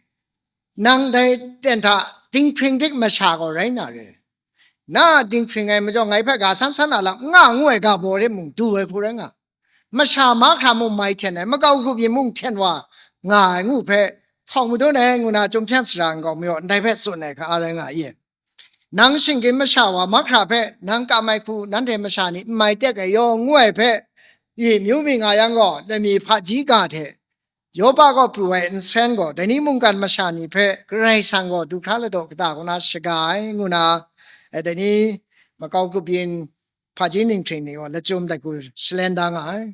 Nang dai ten hta dinghpring dik masha gaw rai na re. Na dinghpring ai majaw ngai hpe ga san san a lam n nga ngu ai ga baw de mung du ai hku rai nga. Masha mahkra mung mai hten ai, makau grup yin mung hten wa nga ai ngu hpe htawng madun ai ngu na, Chyum hpyan sara nkau mayaw ndai hpe tsun ai hka a rai nga i. Nang shinggyim masha wa mahkra hpe nang kam ai hku nanhte masha ni n mai tek ai yaw ngu ai hpe, i, myu mi nga yang gaw, lami hpaji ga hte Yopa gaw pru ai nsen gaw, dai ni mungkan masha ni hpe Karai Kasang gaw du hkra ladaw kata kaw na shaga ai, ngu na, eh, dai ni makau grup yin hpaji ninghpring ni gaw lachyum dai hku shalen da nga ai.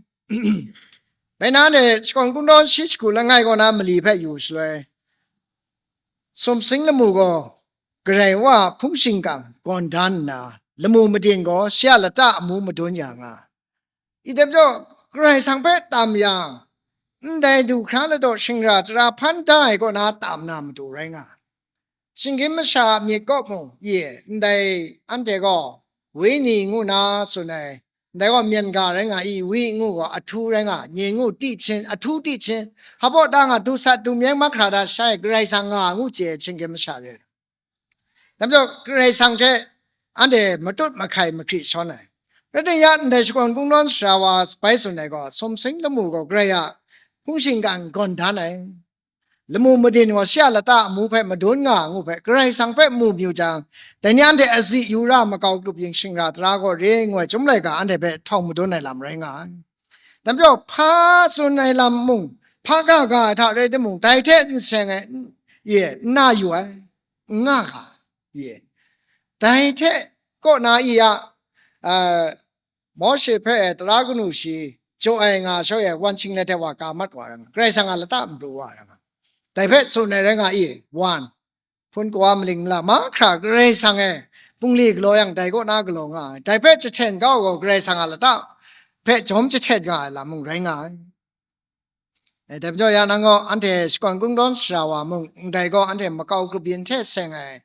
Bai na e, shakawn kungdawn shi shagu langai kaw na mali hpe yu shaloi, sumsing lamu gaw Karai Wa a hpung shingkang gawn dan nna, lamu madin gaw shi a lata amu madun ya nga. I dai majaw, Karai Kasang hpe tam yang, ndai du hkra ladaw shingra tara hpan da ai kaw na tam na matu rai nga. Shinggyim masha a myit kaw mung, ye, ndai anhte gaw, wenyi ngu na tsun ai, ndai gaw myen ga rai nga i, wi ngu gaw ahtu rai nga, nyin ngu tichyin, ahtu tichyin, hpaw da nga, du sat du myeng mahkra da shai, Karai Kasang nga ngu chye ai shinggyim masha re. Dai majaw, Karai Kasang hte anhte matut mahkai mahkri shawn ai. Rai tim ya, ndai shakawn kungdawn sara wa bai tsun ai gaw, sumsing lamu gaw Karai a hpung shingkang gawn dan ai. Lamu madin gaw shi a lata amu hpe madun nga ngu hpe, Karai Kasang hpe mu mayu jang, dai ni anhte azi yu ra makau grup yin shingra tara gaw re ngu ai Chyum Laika anhte hpe htawng madun ai lam rai nga ai. Dai majaw, hpa tsun ai lam mung, hpa ga ga ai hta rai timung, dai hte n seng ai, n, ye, n na yu ai, n nga ga, ye. Dai hte kaw na i a, a, Mawshe hpe tara kanu shi, jaw ai nga shawng e, wan shing let hte wa ka mat wa ra nga, Karai Kasang a lata mru wa ra nga. Dai hpe tsun ai rai nga i, wan, hpun kawa maling mala mahkra Karai Kasang e bungli galaw yang dai kaw na galaw nga ai. Dai hpe jahten kau gaw Karai Kasang a lata hpe jawm jahten nga ai lam mung rai nga ai. E, dai majaw ya nang gaw anhte shakawn kungdawn sara wa mung, ndai gaw anhte makau grup yin hte seng ai,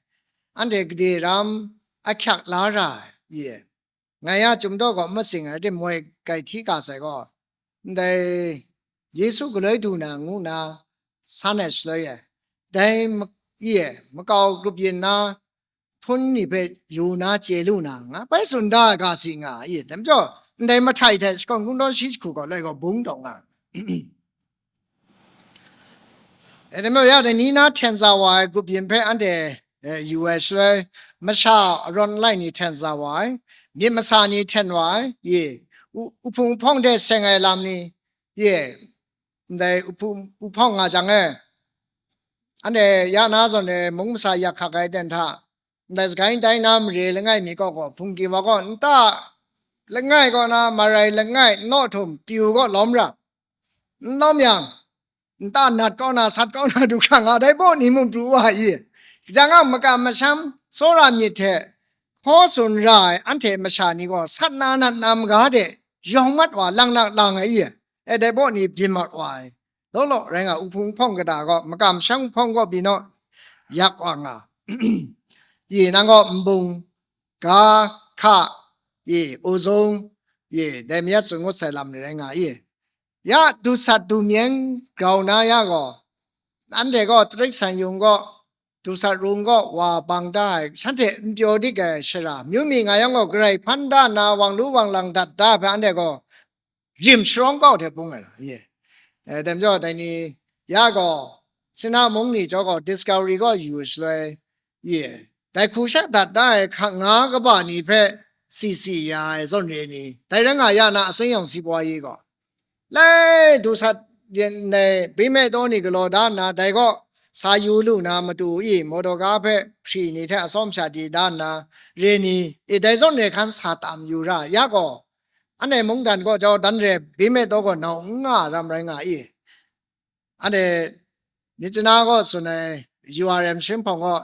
anhte gade ram ahkyak la ra ai, ye. Ngai ya chyum daw gaw masing ai, de moi gai hti ga sai gaw, ndai Yesu galoi du na ngu na san ai shaloi e, dai ma-, ye, makau grup yin na hpun ni hpe yu na chye lu na nga, bai tsun da ai ga si nga, ye, dai majaw, ndai mahtai hte shakawn kungdawn shi jahku gaw, lai gaw bung taw nga. E, dai majaw ya, dai ni na hten sa wa ai grup yin hpe anhte, e, yu ai shaloi, masha arawn alai ni hten sa wa ai, myit masa ni hten wa ai, ye, u-, uhpung uhpawng hte seng ai lam ni, ye, ndai uhpung uhpawng nga jang e, anhte ya na zawn e mung masa yak hkak ai ten hta, ndai sagai ndai na mare langai mi kaw gaw, hpungki wa gaw nta langai kaw na marai langai naw htum pyu kaw lawm ra, n lawm yang, nta nat kau na, sat kau na du hkra nga, dai baw ni mung pru wa i. Kaja nga, makam masham tsawra myit hte hkaw tsun ra ai anhte masha ni gaw, sat na nat na maga de yawng mat wa lang na lang ai i. E, dai baw ni byin mat wa ai. Law law rai nga, uhpung hpawng kata gaw, makam masham hpawng gaw byin naw yak wa nga. Ye, nang gaw nbung, ga, hka, ye, uzung, ye, dai mayat tsun ngut sai lam ni rai nga i. Ya du sat du myeng grau na ya gaw, anhte gaw tarik san yung gaw, du sat rung gaw wa bang da ai, shanhte n pyaw dik ai shara, myu mi nga yang gaw, Karai hpan da nna wang lu wang lang dat da ai hpe anhte gaw rim sharawng kau hte bung ai lam, ye. E, dai majaw, dai ni ya gaw, Sina mung ni jaw gaw, Discovery gaw yu shaloi, ye, dai hku sha dat da ai hka nga kaba ni hpe si si ya ai zawn re ni, dai rai nga ya na, asing yawng si pwa yi gaw, lai du sat yen ai bime taw ni galaw da nna, dai gaw sa yu lu na matu i, mawtaw ga hpe hpri ni hte atsawm sha di da nna re ni, e, dai zawn re hkan sa tam yu ra ya gaw, anhte mungdan gaw jau dan re bime taw gaw nau n nga ram rai nga i. Anhte myit chana gaw tsun ai, U R M shin hpawng gaw,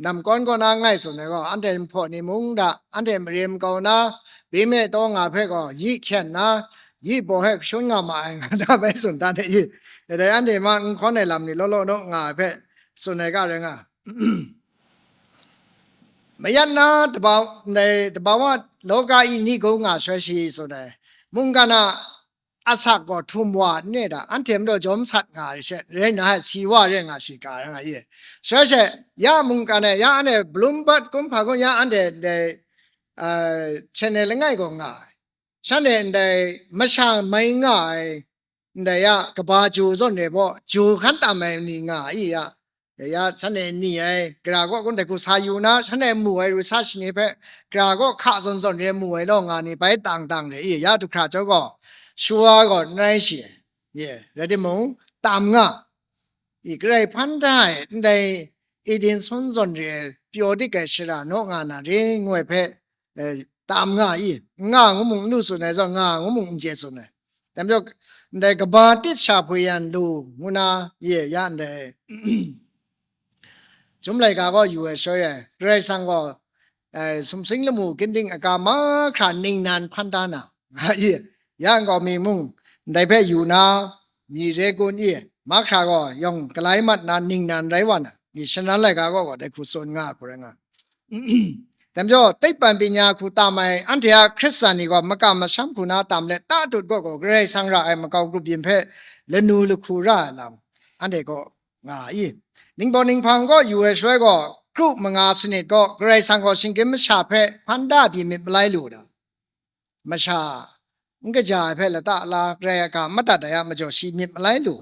namkawn kaw na ngai tsun ai gaw, anhte nhpaw ni mung da, anhte mare makau na, bime taw nga hpe gaw, yi hkyen na, yi baw hpe kashun nga ma ai, nga da bai tsun dan ai i. Dai anhte ma n hkawn ai lam ni law law naw nga ai hpe tsun ai ga rai nga. Mayat na taba, ndai tabawa loka i ni gung nga shaloi shi tsun ai, mungkan a asak gaw htum wa n ne da, anhte majaw jawm sat nga ai she, rai nna si wa re nga shi ga rai nga i. Shaloi she, ya mungkan e, ya anhte Bloomberg kumhpa gaw ya anhte ndai, ah, channel langai gaw nga ai. Shanhte ndai masha mai nga ai, ndai ya kaba ju zawn re baw, ju hkan tam ai ni nga i ya. Ya, ya, shanhte ni ai, gara gaw kun dai hku sa yu na, shanhte mu ai research ni hpe, gara gaw hka zawn zawn re mu ai law nga ni bai tang tang re i, ya du hkra chyawm gaw, shawa gaw n rai shi ai, ye, rai timung, tam nga, i, Karai hpan da ai, ndai Eden sun zawn re ai, pyaw dik ai shara naw nga na re, ngu ai hpe, e, tam nga i, nga ngu mung n lu tsun ai zawn, nga ngu mung n chye tsun ai. Dai majaw, ndai kaba tit sha hpwi yan lu ngu na, ye, ya ndai, Chyum laika gaw yu ai shaloi e, Karai Kasang gaw, e, sumsing lamu ginding aga mahkra ningnan hpan da na, nga i, ya nkau mi mung, ndai hpe yu na, myi re kun i, mahkra gaw yawng galai mat na ningnan rai wa na, i, shanan laika gaw, gaw dai hku tsun nga ai hku rai nga. Dai majaw, taipan byin ya hku tam ai anhte a Hkristan ni gaw makam masham hku na tam let ta tut gaw gaw, Karai Kasang ra ai makau grup yin hpe lanu lahku ra ai lam, anhte gaw nga i. Ningbaw ninghpang gaw yu ai shaloi gaw, kru manga sanit gaw, Karai Kasang gaw shinggyim masha hpe hpan da pyi myit malai lu da. Masha n kaja ai hpe lata la, Karai a ga madat ai a majaw shi myit malai lu.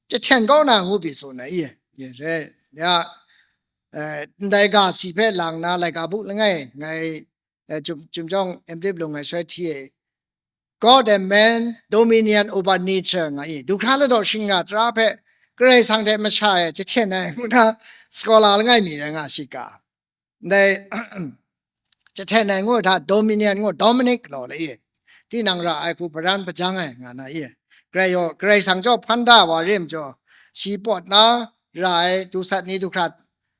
Jahten kau na ngu pyi tsun ai, i, i, re, ya, eh, ndai ga si hpe lang na laika bu langai ngai, eh, Chyum, Chyum Jawng M Div lung ai shaloi hti e, God and man dominion over nature nga i, du hkra ladaw shingra tara hpe Karai Kasang hte masha e jahten ai ngu na, scholar langai mi rai nga shi ga. Ndai, jahten ai ngu hta dominion ngu, Dominic law le i. tinang ra ai hku paran hpajang ai nga na i? Grai yaw, Karai Kasang jaw hpan da wa re majaw, shi pawt na ra ai dusat ni du hkrat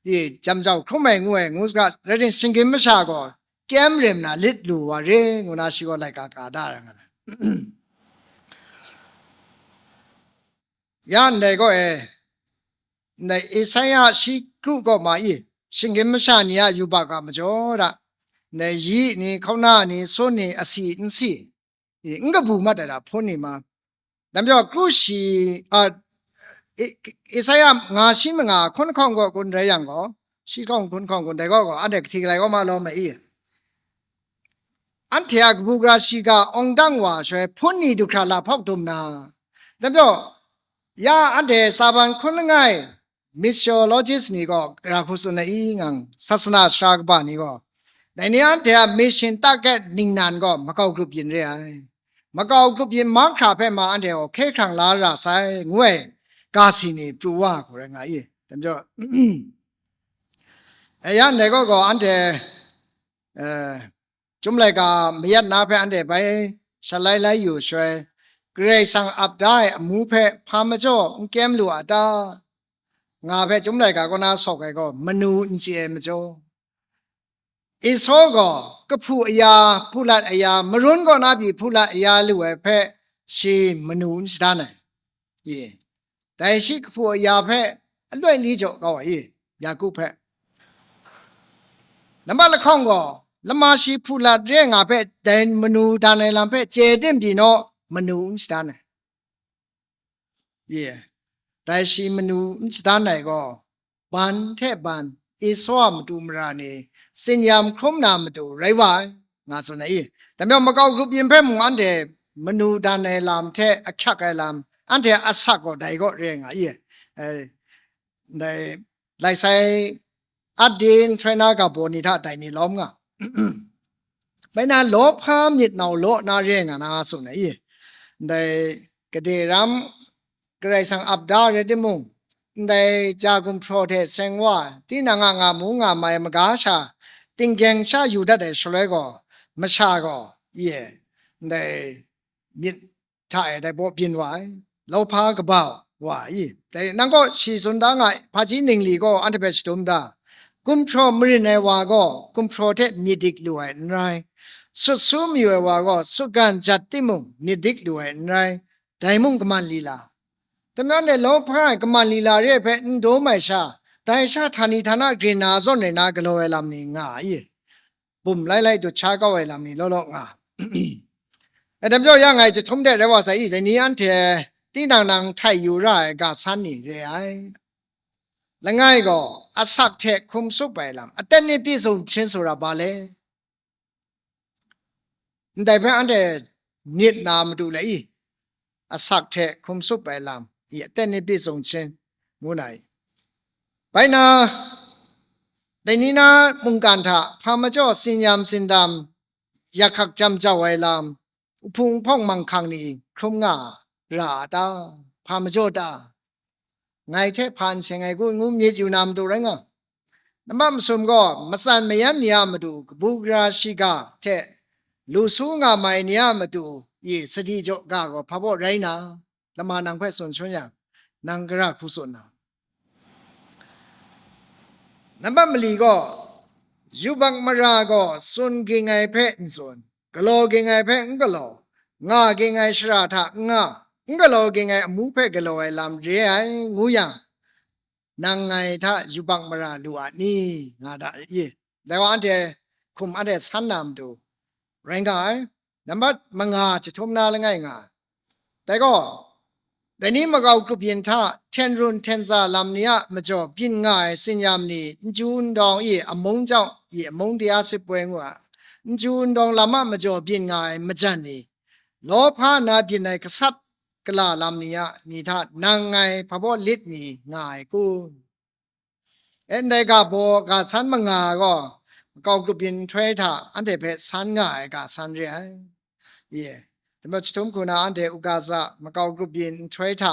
i jam jau hkrum ai ngu ai ngu saga, rai timung, shinggyim masha gaw kyem rem na lit lu wa re ngu na shi gaw laika ka da ra nga ai. Ya ndai gaw e, ndai Esaia shi kru gaw ma i, shinggyim masha ni a yubak a majaw da, ndai yi ni, hkauna ni, sun ni, asi n si, i, n kabu mat ai da hpun ni ma. Dai majaw kru shi, a, I-, Esaia nga shi manga hkun hkawng gaw kun rai yang gaw, shi hkawng hkun hkawng kun dai gaw gaw, anhte kahti galai gaw ma lawm ai i? Anhte a kabu gara shiga awng dang wa shaloi hpun ni du hkra la hpawk dum na, dai majaw, ya anhte Saban hkun langai missiologist ni gaw ra hku tsun ai i ngang, sasana sara kaba ni gaw, dai ni anhte a mission target ningnan gaw makau grup yin re ai. Makau grup yin mahkra hpe ma anhte gaw hkye hkrang la ra sai, ngu ai ga si ni pru wa hku rai nga i? Dai majaw, e, ya ndai gaw gaw anhte, e, Chyum laika mayat na hpe anhte bai shalai lai yu shaloi, Karai Kasang ap da ai amu hpe hpa majaw n kyem lu a ta? Nga hpe chyum laika kaw na sawk ai gaw manu n chye ai majaw, Esau gaw kahpu aya, hpulat aya, marun kaw na pyi hpulat aya lu ai hpe shi manu n shadan ai. I, dai shi kahpu aya hpe aloi li jaw kau ai i, Yaku hpe. Nambat lahkawng gaw, lama shi hpulat re nga hpe dai manu dan ai lam hpe chye tim pyi naw, manu n shadan ai. I, dai shi manu n shadan ai gaw, ban hte ban, Esau a matu mara ni, tsin-yam hkrum na matu rai wa ai, nga tsun ai i? Dai majaw makau grup yin hpe mung anhte manu dan ai lam hte ahkyak ai lam, anhte a asak gaw dai gaw re nga i? Ai, ndai, lai sai, Ade nhtoi na ga baw ni hta dai ni lawm nga. Bai na, lawhpa myit nau law na re nga na tsun ai i? Ndai, gade ram Karai Kasang ap da rai timung, ndai ja gumhpraw hte seng wa, tinang a nga mu nga mai maga sha, tinggyeng sha yu dat ai shaloi gaw, masha gaw, i e, ndai myit hta e dai baw byin wa ai, lawhpa kaba wa i? Dai nang gaw shi tsun da nga ai, hpaji ningli gaw anhte hpe shadum da, gumhpraw marin ai wa gaw gumhpraw hte myit dik lu ai n rai, sut su mayu ai wa gaw sutgan jat timung myit dik lu ai n rai, dai mung kaman lila. Dai majaw anhte lawhpa e kaman lila re ai hpe n dum ai sha, dai sha htani htana grin na zawn rai na galaw ai lam ni nga ai i? Bum lai lai dut sha kau ai lam ni law law nga. Dai majaw ya ngai jahtum de rai wa sai i, dai ni anhte tinang nang htai yu ra ai ga san ni re ai. Langai gaw asak hte hkum tsup ai lam, aten ni pyi sung hpyin sara ba le? Ndai hpe anhte myit na matu le i? Asak hte hkum tsup ai lam, i aten ni pyi sung hpyin, ngu na i? Bai na, dai ni na mungkan hta hpa majaw tsin-yam tsindam, yak hkak jam jau ai lam, uhpung uhpawng manghkang ni hkrum nga ra a ta? Hpa majaw ta? Ngai hte hpa n seng ai kun ngu myit yu na matu rai nga. Nambat masum gaw, matsan mayan ni a matu kabu gara shiga hte lu su nga mai ni a matu i sadi jaw ga gaw hpa baw rai na, lama nang hpe tsun shangun yang, nang gara hku tsun na. Nambat mali gaw, yubak mara gaw tsun ging ai hpe n tsun, galaw ging ai hpe n galaw, nga ging ai shara hta n nga, n galaw ging ai amu hpe galaw ai lam re ai, ngu yang, nang ngai hta yubak mara lu a ni, nga da i? Dai wa anhte hkum anhte san na matu rai nga ai. Nambat manga jahtum na langai nga ai. Dai gaw, dai ni makau grup yin hta hten run hten tsa lam ni a majaw byin nga ai tsin-yam ni, n chyu n dawng i amung jau i amung de a sit poi ngu ai, n chyu n dawng lam a majaw byin nga ai majan ni, lawhpa na byin ai gasat gala lam ni a ni hta nang ngai hpa baw lit ni nga ai kun? E, ndai ga baw ga san manga gaw, makau grup yin nhtoi hta anhte hpe san nga ai ga san re ai. Ye, dai majaw jahtum hku na anhte uga za makau grup yin nhtoi hta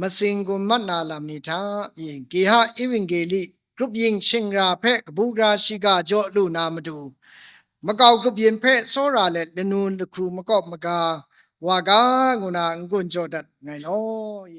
matsing gun mat na lam ni hta, i, Geha Evangeli grup yin shingra hpe kabu gara shiga jaw lu na matu, makau kabyin hpe tsawra let lanu lahku makawp maga wa ga ngu na n-gun jaw dat nngai law i?